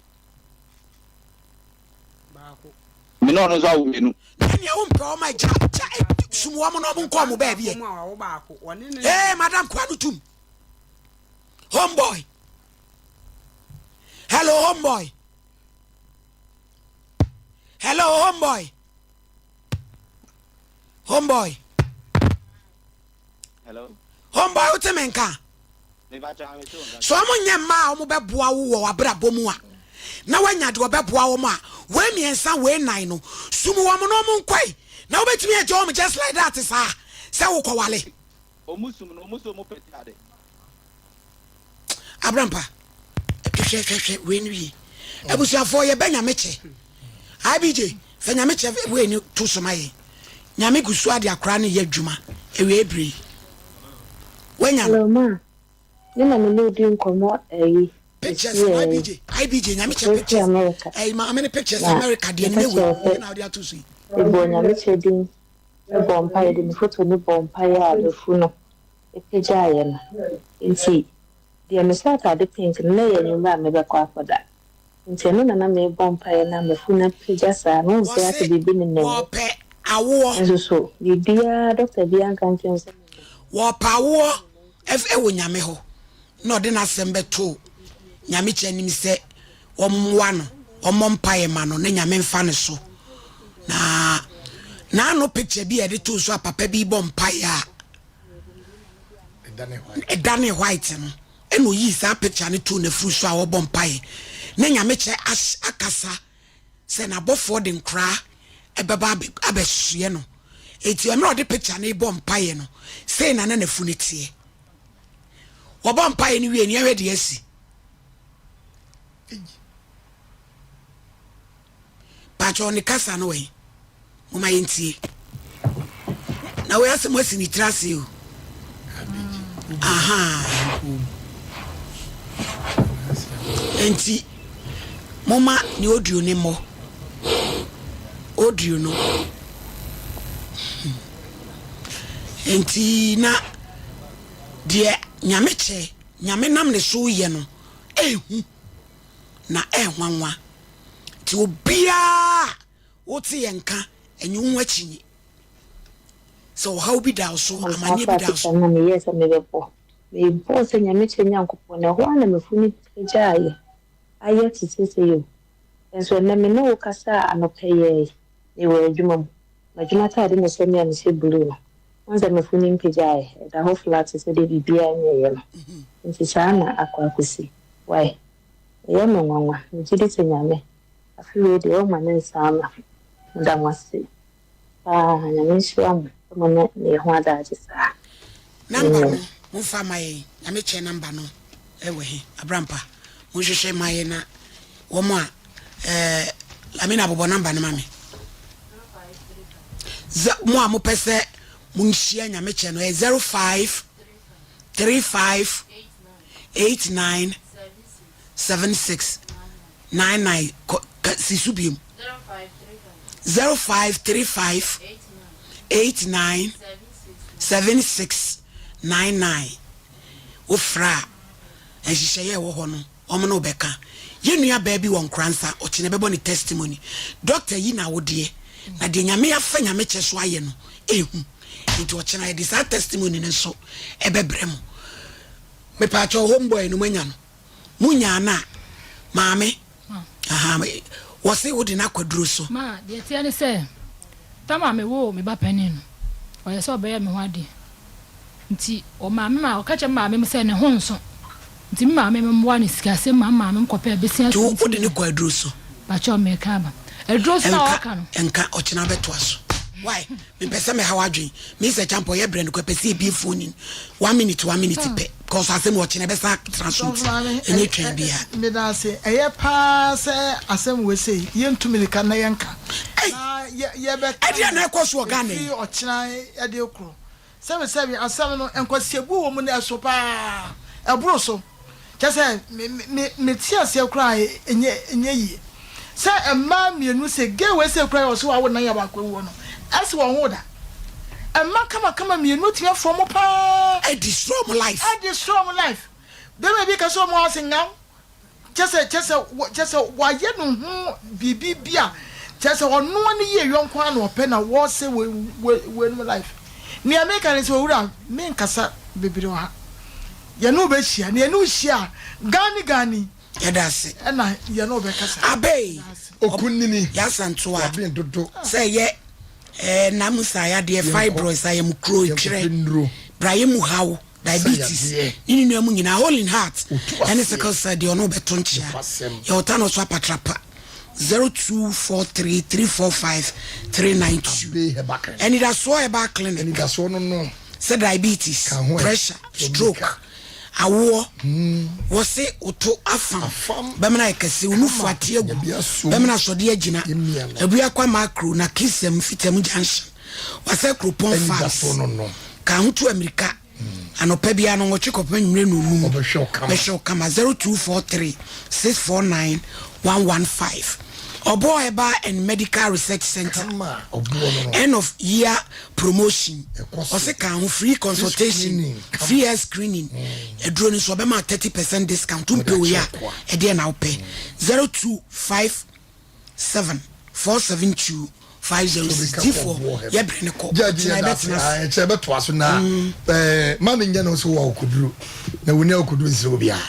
Me ne ɔno nso awo mmienu. Na nea wompɛ wɔn a gya gya sum wɔn na wɔn nkɔ wɔn baabi ɛ. Ee madam kura no tum. Homeboy. Hello homeboy. Hello homeboy. Homeboy. Hello. Homeboy wote me nka. So wɔn nyɛ mmaa a wɔn bɛboa wo wɔ w'abrabɔ mu a na wanya deɛ ɔbɛboa wɔn a wei mmiɛnsa wei nan no sum wɔn na wɔn nkɔe na wobɛtumi agya wɔn just like that saa sɛ wokɔwale. Ɔmo sum no ɔmo sɛ ɔmo pɛ ade. Abrampa hwɛ hwɛ hwɛ wei no yie abusuafoɔ yɛbɛ nyame kyɛ IBJ fɛ nyame kyɛ wei no to so ma yɛn nyame gu so ade akora no yɛ adwuma awie bere yi wanya no. Hello ma, me na me ne wo di nkɔmmɔ ɛyi. Pictures no IBJ IBJ nyame kyɛ pictures ɛyi maame ne pictures America deɛ ne wei na ɔde ato so yi. Mebɔ nyame kyɛ din bɔɔ mpaeɛ de me foto no bɔɔ mpaeɛ a mafu no pagyaeɛ no. Nti deɛ mehyɛ ataade pink no na ɛyɛ anwummerɛ a mebɛkɔ akɔda. Nti ɛno na na merebɔ mpaeɛ na mafu no apagya saa no, wohu sɛ asɛ Wɔse biribi nenam mu. wɔpɛ awoɔ. Nso so biribiara, dɔkta biara nka nkyerɛ me sɛ menyɛ. Wɔpɛ awoɔ wɔ Nyame hɔ na ɔde n'asɛm bɛto Nyame kyɛ anim sɛ wɔmmoa no, wɔmmɔ mpaeɛ ma no na Nyame mfa no so. Na n'ano picture bi a yɛde too so a papa bi bɔ mpaeɛ a ɛdane white no, ɛna oyii saa picture no too n'afuru so a ɔbɔ mpaeɛ na Nyame kyɛ akasa sɛ n'abɔfoɔ de nkoraa ɛbɛba abɛsoɛ no. Eti mmerɛ ɔde picture no bɔ mpaeɛ no, sei na na n'afu no teɛ. Wɔbɔ mpaeɛ no wie no, yɛhwɛ deɛ asi. Pakyɛ ne kasa no wɛn? Moma yɛntie. Na wei asɛm asi ne tiri ase o. Ahaa. Enti momma ne audio no mmɔ. Audio no. Enti na deɛ Nyame kyɛ, Nyame nam ne so yɛ no, ɛhu na ɛnwanwa. Nti obiara a wote yɛn nka, ɛnyɛ wo ho akyinye. Sɛ ɔhaw bi da wo so, Saa amanneɛ bi da wo practical so. no na meyɛɛ sɛ mebɛbɔ. Mebɔɔ sɛ Nyame kyerɛ Nyankopɔn na ɛhɔ ara na m'afunu pagyaeɛ ayɛ te sɛ sei o. Nso ɛnnɛ me ne wo kasa a anɔpa yi ara yi, mewɔ adwuma mu. M'adwuma ataade na ɛhyɛ me a mehyɛ blue no. Wohu sɛ m'afunu mpagyaeɛ, ɛda hɔ flat te sɛ deɛ biribiara nyɛeɛ no. Nti saa na akɔ akɔsi. Wai? Ɛyɛ me nwanwa. Megye di sɛ Nyame, afe wei deɛ ɔmma ne nsa mma. Meda mo ase. Paa Nyame nhyira mo sɛ mo ne me yɛ ho adagye saa. Number no Amen. momfa ma yɛn Nyame kyɛ number no ɛwɔ he Abrampa monhwehwɛ ma yɛn na wɔn a ɛɛ Lamina bobɔ number no ma me Ze mo a mopɛ sɛ monhyia Nyame kyɛ no ɛyɛ 05 35 89 76 99 kɔ ka si so biom 0535 89 76 99 wofrɛ a nhyehyɛeɛ a ɛwɔ hɔ no wɔn ne wobɛka yɛn nua baa bi wɔ Nkoransa ɔkyena bɛbɔ ne testimony doctor yi na wodeɛ na deɛ nyame afa nyame kyɛ so ayɛ no ehu nti ɔkyena yɛde saa testimony no nso ɛbɛbrɛ mo mepaakyɛw home boy no moanya no Mo nyaa no a, maame, ahaa, wɔse wode no akɔ aduro so. Ma, deɛ ɛteɛ ne sɛ, tam a mewoo me ba panin no, ɔyɛ sɛ ɔbɛyɛ me ho adeɛ. Nti ɔmaa me ma, ɔka kyerɛɛ me maame sɛ ne ho nso. Nti me maame mmoa no sikasɛm ma me maame nkɔpɛɛ bɛsia Nti wode no kɔ aduro so? Pakyɛw meka aba. Aduro so na Ɛnka, ɔka no. ɛnka, ɔkyena bɛtoa so. Why? Mepɛ sɛ meha w'adwen. Mister Champon yɛ brɛ no kɔ ɛpɛ sɛ yɛbie phone in one minute one minute pɛ because asɛm wɔ ɔkyena ɛbɛsan atena so nti ɛnyɛ twɛn biara. Meda ase. Ɛyɛ paa sɛ asɛm wei sei yɛntu mirika na yɛnka na yɛbɛka Ɛdeɛn na ɛkɔ so wɔ Ghana yi? ɛfiri ɔkyena ɛde rekorɔ. Sɛbesɛbe, asɛm no, nkwasiabuo wɔ mu na ɛso paa. Ɛboro so. Kyerɛ sɛ, me, me, mete aseɛ koraa a, ɛnyɛ, ɛnyɛ yie. Sɛ mmaa mmienu sɛ, gay wei sei koraa a ɔse wawo nan a baako awuo no, ɛse wɔn woo da. Mma kamakama mmienu tumi afrɔ mo paa. Ɛdestroy wɔn life. Ɛdestroy wɔn life. Bɛrima bi ka sɛ wɔn a ɔse ngaw. Kyerɛ sɛ, kyerɛ sɛ, kyerɛ sɛ wayɛ ne ho biribi bi a, kyerɛ sɛ ɔno ne yie yɔ nko ara na ɔpɛ na wɔresɛ wei, wei, weinom life. Nea meka ne sɛ, Owura, menkasa bebree wɔ ha. Yɛne wo bɛhyia, na yɛne wo hyia a, Gani Gani. Yɛda ase. Ɛna yɛne wo bɛkasa. Abei. Yɛda ase. Okunini. Yasantoa. Waben dodo. Sɛ ɛyɛ ɛɛ namusa yadeɛ, fibroids, ayamkuro, etwerɛ, brayɛ mu haw. diabetes ne ne nua mu nyinaa hole in heart ɛne sickle cell deɛ ɔno bɛto nkyea yɛwɔ ta no so apatrapa 0243 345 392 anidasoɔ herbal clinic sɛ diabetes pressure stroke awoɔ wɔse woto afam bɛmena ayɛ kɛse wo nufu ate agu bɛmena asɔde agyina abuakwa macro na kisɛm fitam junction Wasɛ kuropɔn Farms ka ho tu amirika anɔpa biara nnɔnwɔtwe kɔpem anwummerɛ nnɔnnum. Bɛhwɛ wo kama 0243 649 115. Ɔbɔɔ Herbal and Medical Research Center end of year promotion ɔse ka ho free consultation, free health screening aduro no nso ɔbɛma 30 percent discount wompɛ wei a ɛdeɛ na wopɛ 025 7 4 7 2 5 0 6 difoɔ yɛ brɛ ne kɔ ɔkyena yɛbɛtena ase. Ɛkyɛ bɛtoa so na ɛɛ ma ne nyɛ no nso wɔ akokoduro na wɔn ni akokoduro nsiri obiara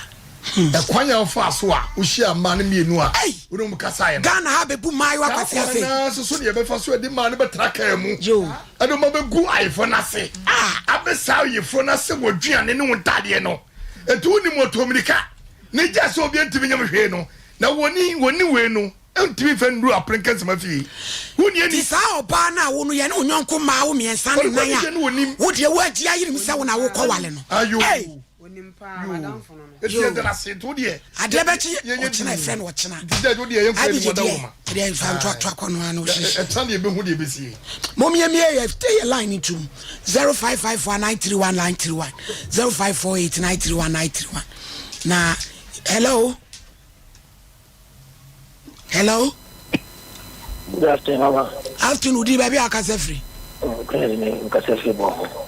ɛkwan yɛn fa so a wohyia mmaa no mmienu a wɔn mu kasa yɛ no. Ghana ha bɛbu mmaayewa kwasi ase. Saa kwan naa soso deɛ ɛbɛfa so ɛde mmaa no bɛtra kaa mu ɛde wɔn abɛgu ayefo no ase abɛsa ayefo no ase wɔ aduane ne wɔn ntaadeɛ no etu wɔn ni mu ɔtɔ mirika ne gya sɛ obi ntumi nyɛ hwee no. Na wɔni wɔni wei no ntumi nfa nnuru aperenkɛnsɛm afie. Wonni ani. Nti saa ɔbaa no a wo no yɛne wo yɔnko mmaa wo miensa ne nan a wo deɛ woagye ayerem sɛ wo na wokɔ wale no. Ei! Onim paa, madamfo no no. Eti yɛ dana se nti wo deɛ. Adeɛ bɛkye ɔkyena ɛfrɛ no ɔkyena. Nti judge wo deɛ yɛn fɛ ni wɔda wɔn ma. Ɛdeɛ nfa nto ato akɔ no ano hyehyɛ. Ɛkyena deɛ ebehu deɛ ebesie. Mom yɛ mie yɛ stay yɛ line ntum 0554 931 931 0548 931 931 na hello. Hello. Good afternoon, mama. Afternoon, di baabi a akasa firi. Oh, Kennedy ne nkasa firi bɔ ho.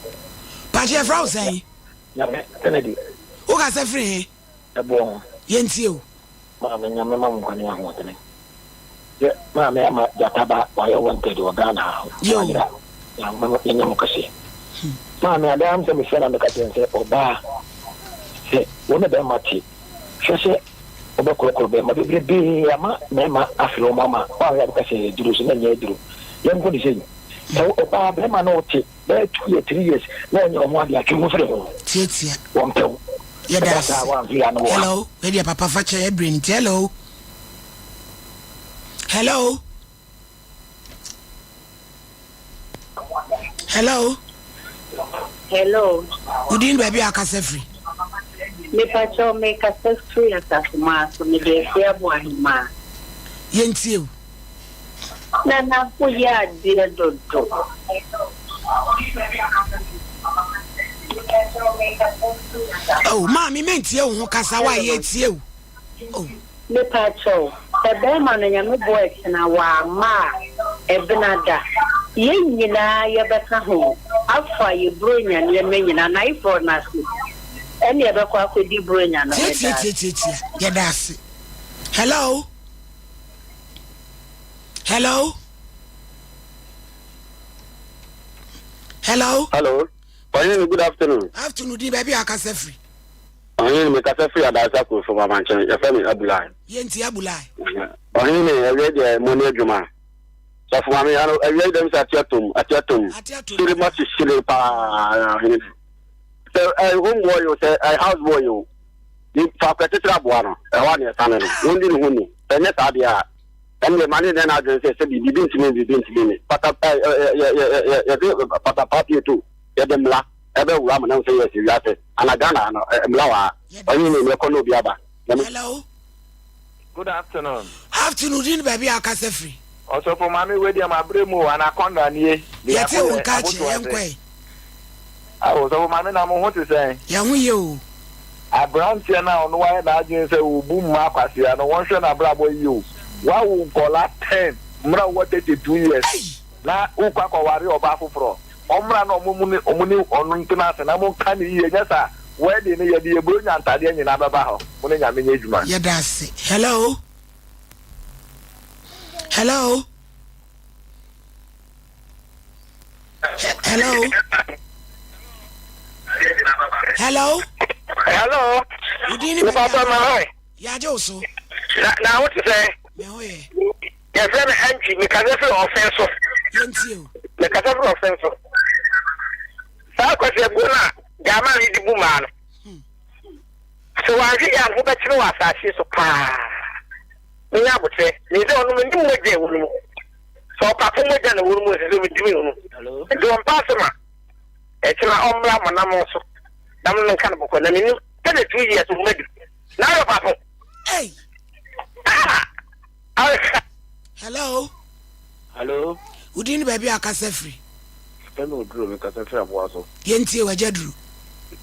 Pàṣẹ yɛfrɛ wo sɛn? Nyame Kennedy. Wo kasa firi he? Ɛboɔ ho. Yɛntie o. Maame nyame ma mo nkwa ne ahoɔdene. Yɛ maame ama gyata ba wayɛ wanted wɔ Ghana ha. Yo. Wayera. Yɛnyɛ mo kɛse. Maame adaa m sɛ mefrɛ na meka kyerɛ sɛ ɔbaa sɛ wo ne bɛrima te hwɛ sɛ Wobɛkorɔkorɔ bɛmma bebrebe ama mmarima afrɛ wɔn ama woahwɛ a bɛka sɛ ɛyɛ aduro so na ɛnyɛ aduro. Yɛnkɔ no sei, sɛ wo ɔbaa barima ne wo te bɛyɛ two years, three years na ɔnyɛ wo ho adeɛ a, twe wo ho firi ho. Tiatia. Wɔmpɛ wo. Yɛda Ɛba ase. saa a woamfiri ano wɔ ha. Hello, wei deɛ papa fa kyɛ yɛ bere nti. Hello. Hello. Hello. Hello. Wodin baabi a akasa firi? Mepakyɛw mekasa firi Asafomaa so mede afi abo ahemaa. Yɛntie o. Nana woyɛ adeɛ dodo. Oh, maame mentie wo ho kasa wa yɛtie o. Oh. Mepakyɛw, sɛ bɛɛma no Nyame boa ɛkyena w'amma a, ɛbena da, yɛn nyinaa yɛbɛka ho afa yɛ bronya nneɛma nyinaa, n'ayeforɔ no ase, ɛne yɛbɛkɔ akɔdi bronya no, Tietia medaase. tietia yɛda ase. Hello hello hello. Hello, Ɔhene good afternoon. Afternoon di baabi a akasa firi. Ɔhene, mekasa firi Adaasa kuro so, mama nkyɛn. Yɛfrɛ me Abulai. Yɛnti Abulai. Ɔhene, awiei deɛ mo ne adwuma. Sɔfo maame, ano awiei dɛm sɛ ate atom, ate atom. Hyere mo ase hyere paa, ɔhene. Sɛ ɛyɛ home boy o, sɛ ɛyɛ house boy o, ni faako ɛkyekyere aboa no, ɛhɔ a na ɛsane no. Wɔn di ne ho ni. Sɛ ɛnyɛ saa deɛ a, ɛnneɛ ma ne nyɛ n'adwene sɛ sɛ biribi ntumi biribi ntumi ne. Pata ɛ ɛ yɛ yɛ yɛ yɛde patapaa pie to yɛde mmla. Ɛbɛ wura mo na sɛ yɛsi wiase ana Ghana no mmla wɔ ha ɔnye ne mɛkɔ na obi aba na me. Hello. Good afternoon. Afternoon din baabi a akasa firi. Ɔsɔfo maame wei deɛ mabrɛ mu o anaconda nie. Yɛte wo nka akyɛ yɛn kɔ ɛ. Awo ɔsɔfo maame na mo ho te sɛn. Yɛn ho yɛ o. Abranteɛ no a ɔno wayɛ n'adwene sɛ ɔbu mma akwasea no wɔnhwɛ n'abrabɔ yie o. Wawo nkɔla ten mmerɛ a wowɔ 32 years. Na wokɔ akɔware ɔbaa foforɔ. Ɔmmra na ɔmo ne ɔmo ne ɔno ntena ase na monka no yie nyɛ saa wedding no yɛde yɛ bronya ntadeɛ nyinaa bɛba hɔ mo ne Nyame nyɛ adwuma. Yɛda ase. Hello. Hello. Hello. Hello. Hello. Wodin ne baabi a. Yɛagye wo so. Na na wo te sɛ. Me ho yɛ. Yɛfrɛ me Antwi, mekasa firi Ɔfɛn so. Yɛntie o. Mekasa firi Ɔfɛn so. Saa kwasiabuo no a Gyaaman yi de bu mmaa no, sɛ wanhwɛ yie a ne ho bɛkyere wɔ asase yi so paa. Menya aboterɛ, menim sɛ ɔno menim mogya a ɛwɔ no mu. Sɛ ɔpapo mogya na ɛwɔ no mu ɛsɛ sɛ metumi hunu. Nti ɔmpa asɛm a, ɛkyena ɔmmra mo so na mo nka no bɔkɔ na menim 32 years wo madu. Na ayɛ ɔpapo. Hey. Ah! Hello. Hello. Wodin ne baabi a akasa firi. Fɛmi oduro mi kasa firi aboa so. Yɛntie wagya duro.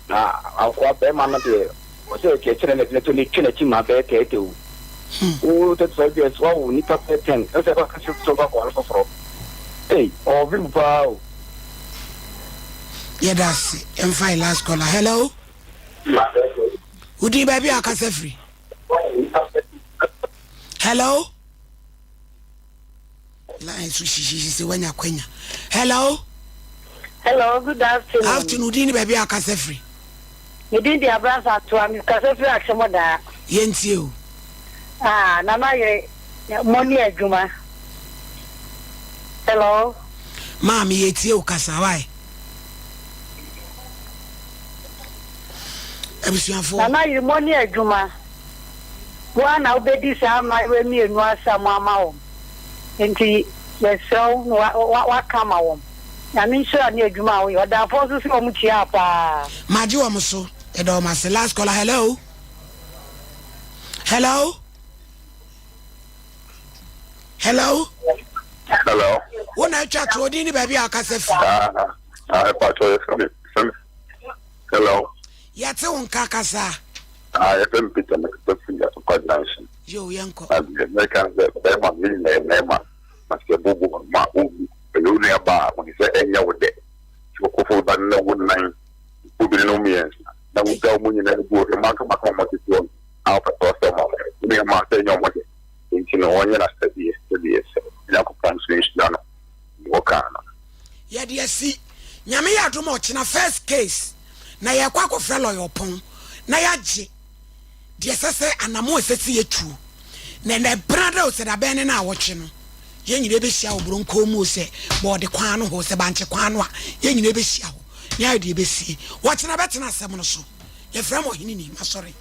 Na akoa bɛrima no deɛ ɔsɛ ɛkyerɛkyerɛ ne to ne twe n'akyi ma bɛyɛ tɛɛtɛ o. Wo 35 years wawo nipa bɛyɛ 10 ɛsɛ ɛkɔ akasi so ba kɔware foforɔ. Ei ɔwɔ vim paa o. Yɛda ase ɛmfa yɛ last caller. Hello. Wodin baabi a akasa firi. Hello. Line so hyehyehyɛ sɛ wanya kwanya. Hello. Hello, good afternoon. Afternoon, din ne baabi a akasa firi. Me din de Abrasa Atoa, me kasa firi Akyemɔdaa. Yɛntie o. Ah, Nana yere, mo ne adwuma. Hello. Maame yɛtie o kasa wae. Abusuafoɔ. Nana yere mo ne adwuma. Wo ara na wobɛdi saa mmaayewa mmienu asɛm ama wɔn. Nti yɛsrɛ wo na woaka ama wɔn. Nyame nhyira ne adwuma a woyɛ. Ɔdaafoɔ nso sɛ wɔn kyia paa. Magye wɔn so. Yɛda wɔn ase. Last caller, hello. Hello. Hello. Hello. Wo na atwa to odin ne baabi a ɔkasa fi. Ah, ah, patro yɛ fɛn fɛn. Hello. Yɛte wo nka kasa. Ah, yɛ fɛn Peter mekasa fi Asokwa Junction. Yo, yɛnkɔ. Na deɛ mɛka sɛ bɛrima no yɛ nyinaa yɛ mmarima na sɛ bobo ma obi ɛyɛ wo nua ba a wɔde sɛ ɛnyɛ wo dɛ. Sɛ ɔkɔfo ba no na wo nan obi no mmiɛnsa na wogya wɔn nyinaa gu hɔ mma nka maka wɔn tete wɔn a wɔpɛ sɛ ɔsɛ wɔn wo nua ma sɛ ɛnyɛ wɔn dɛ nti no wɔnyɛ n'asɛdeɛ sɛdeɛ sɛ Onyankopɔn nso nhyira no deɛ ɔkaa no. Yɛde asi. Nyame yɛ adom a ɔkyena first case na yɛkɔ akɔfrɛ lɔya ɔpɔn na yɛagye deɛ ɛsɛ sɛ anamon a ɛsɛ sɛ yɛtuo na ɛnɛ benada o sɛ dabɛn ne naawɔtwe no yɛn nyinaa bɛhyia wɔ bronkɔɔ mu o sɛ bɔɔde kwan no hɔ o sɛ bankye kwan no a yɛn nyinaa bɛhyia hɔ ne ayɛ deɛ ɛbɛsie wɔkyena bɛtena asɛm no so yɛfrɛ mo ɔhene ni masɔre.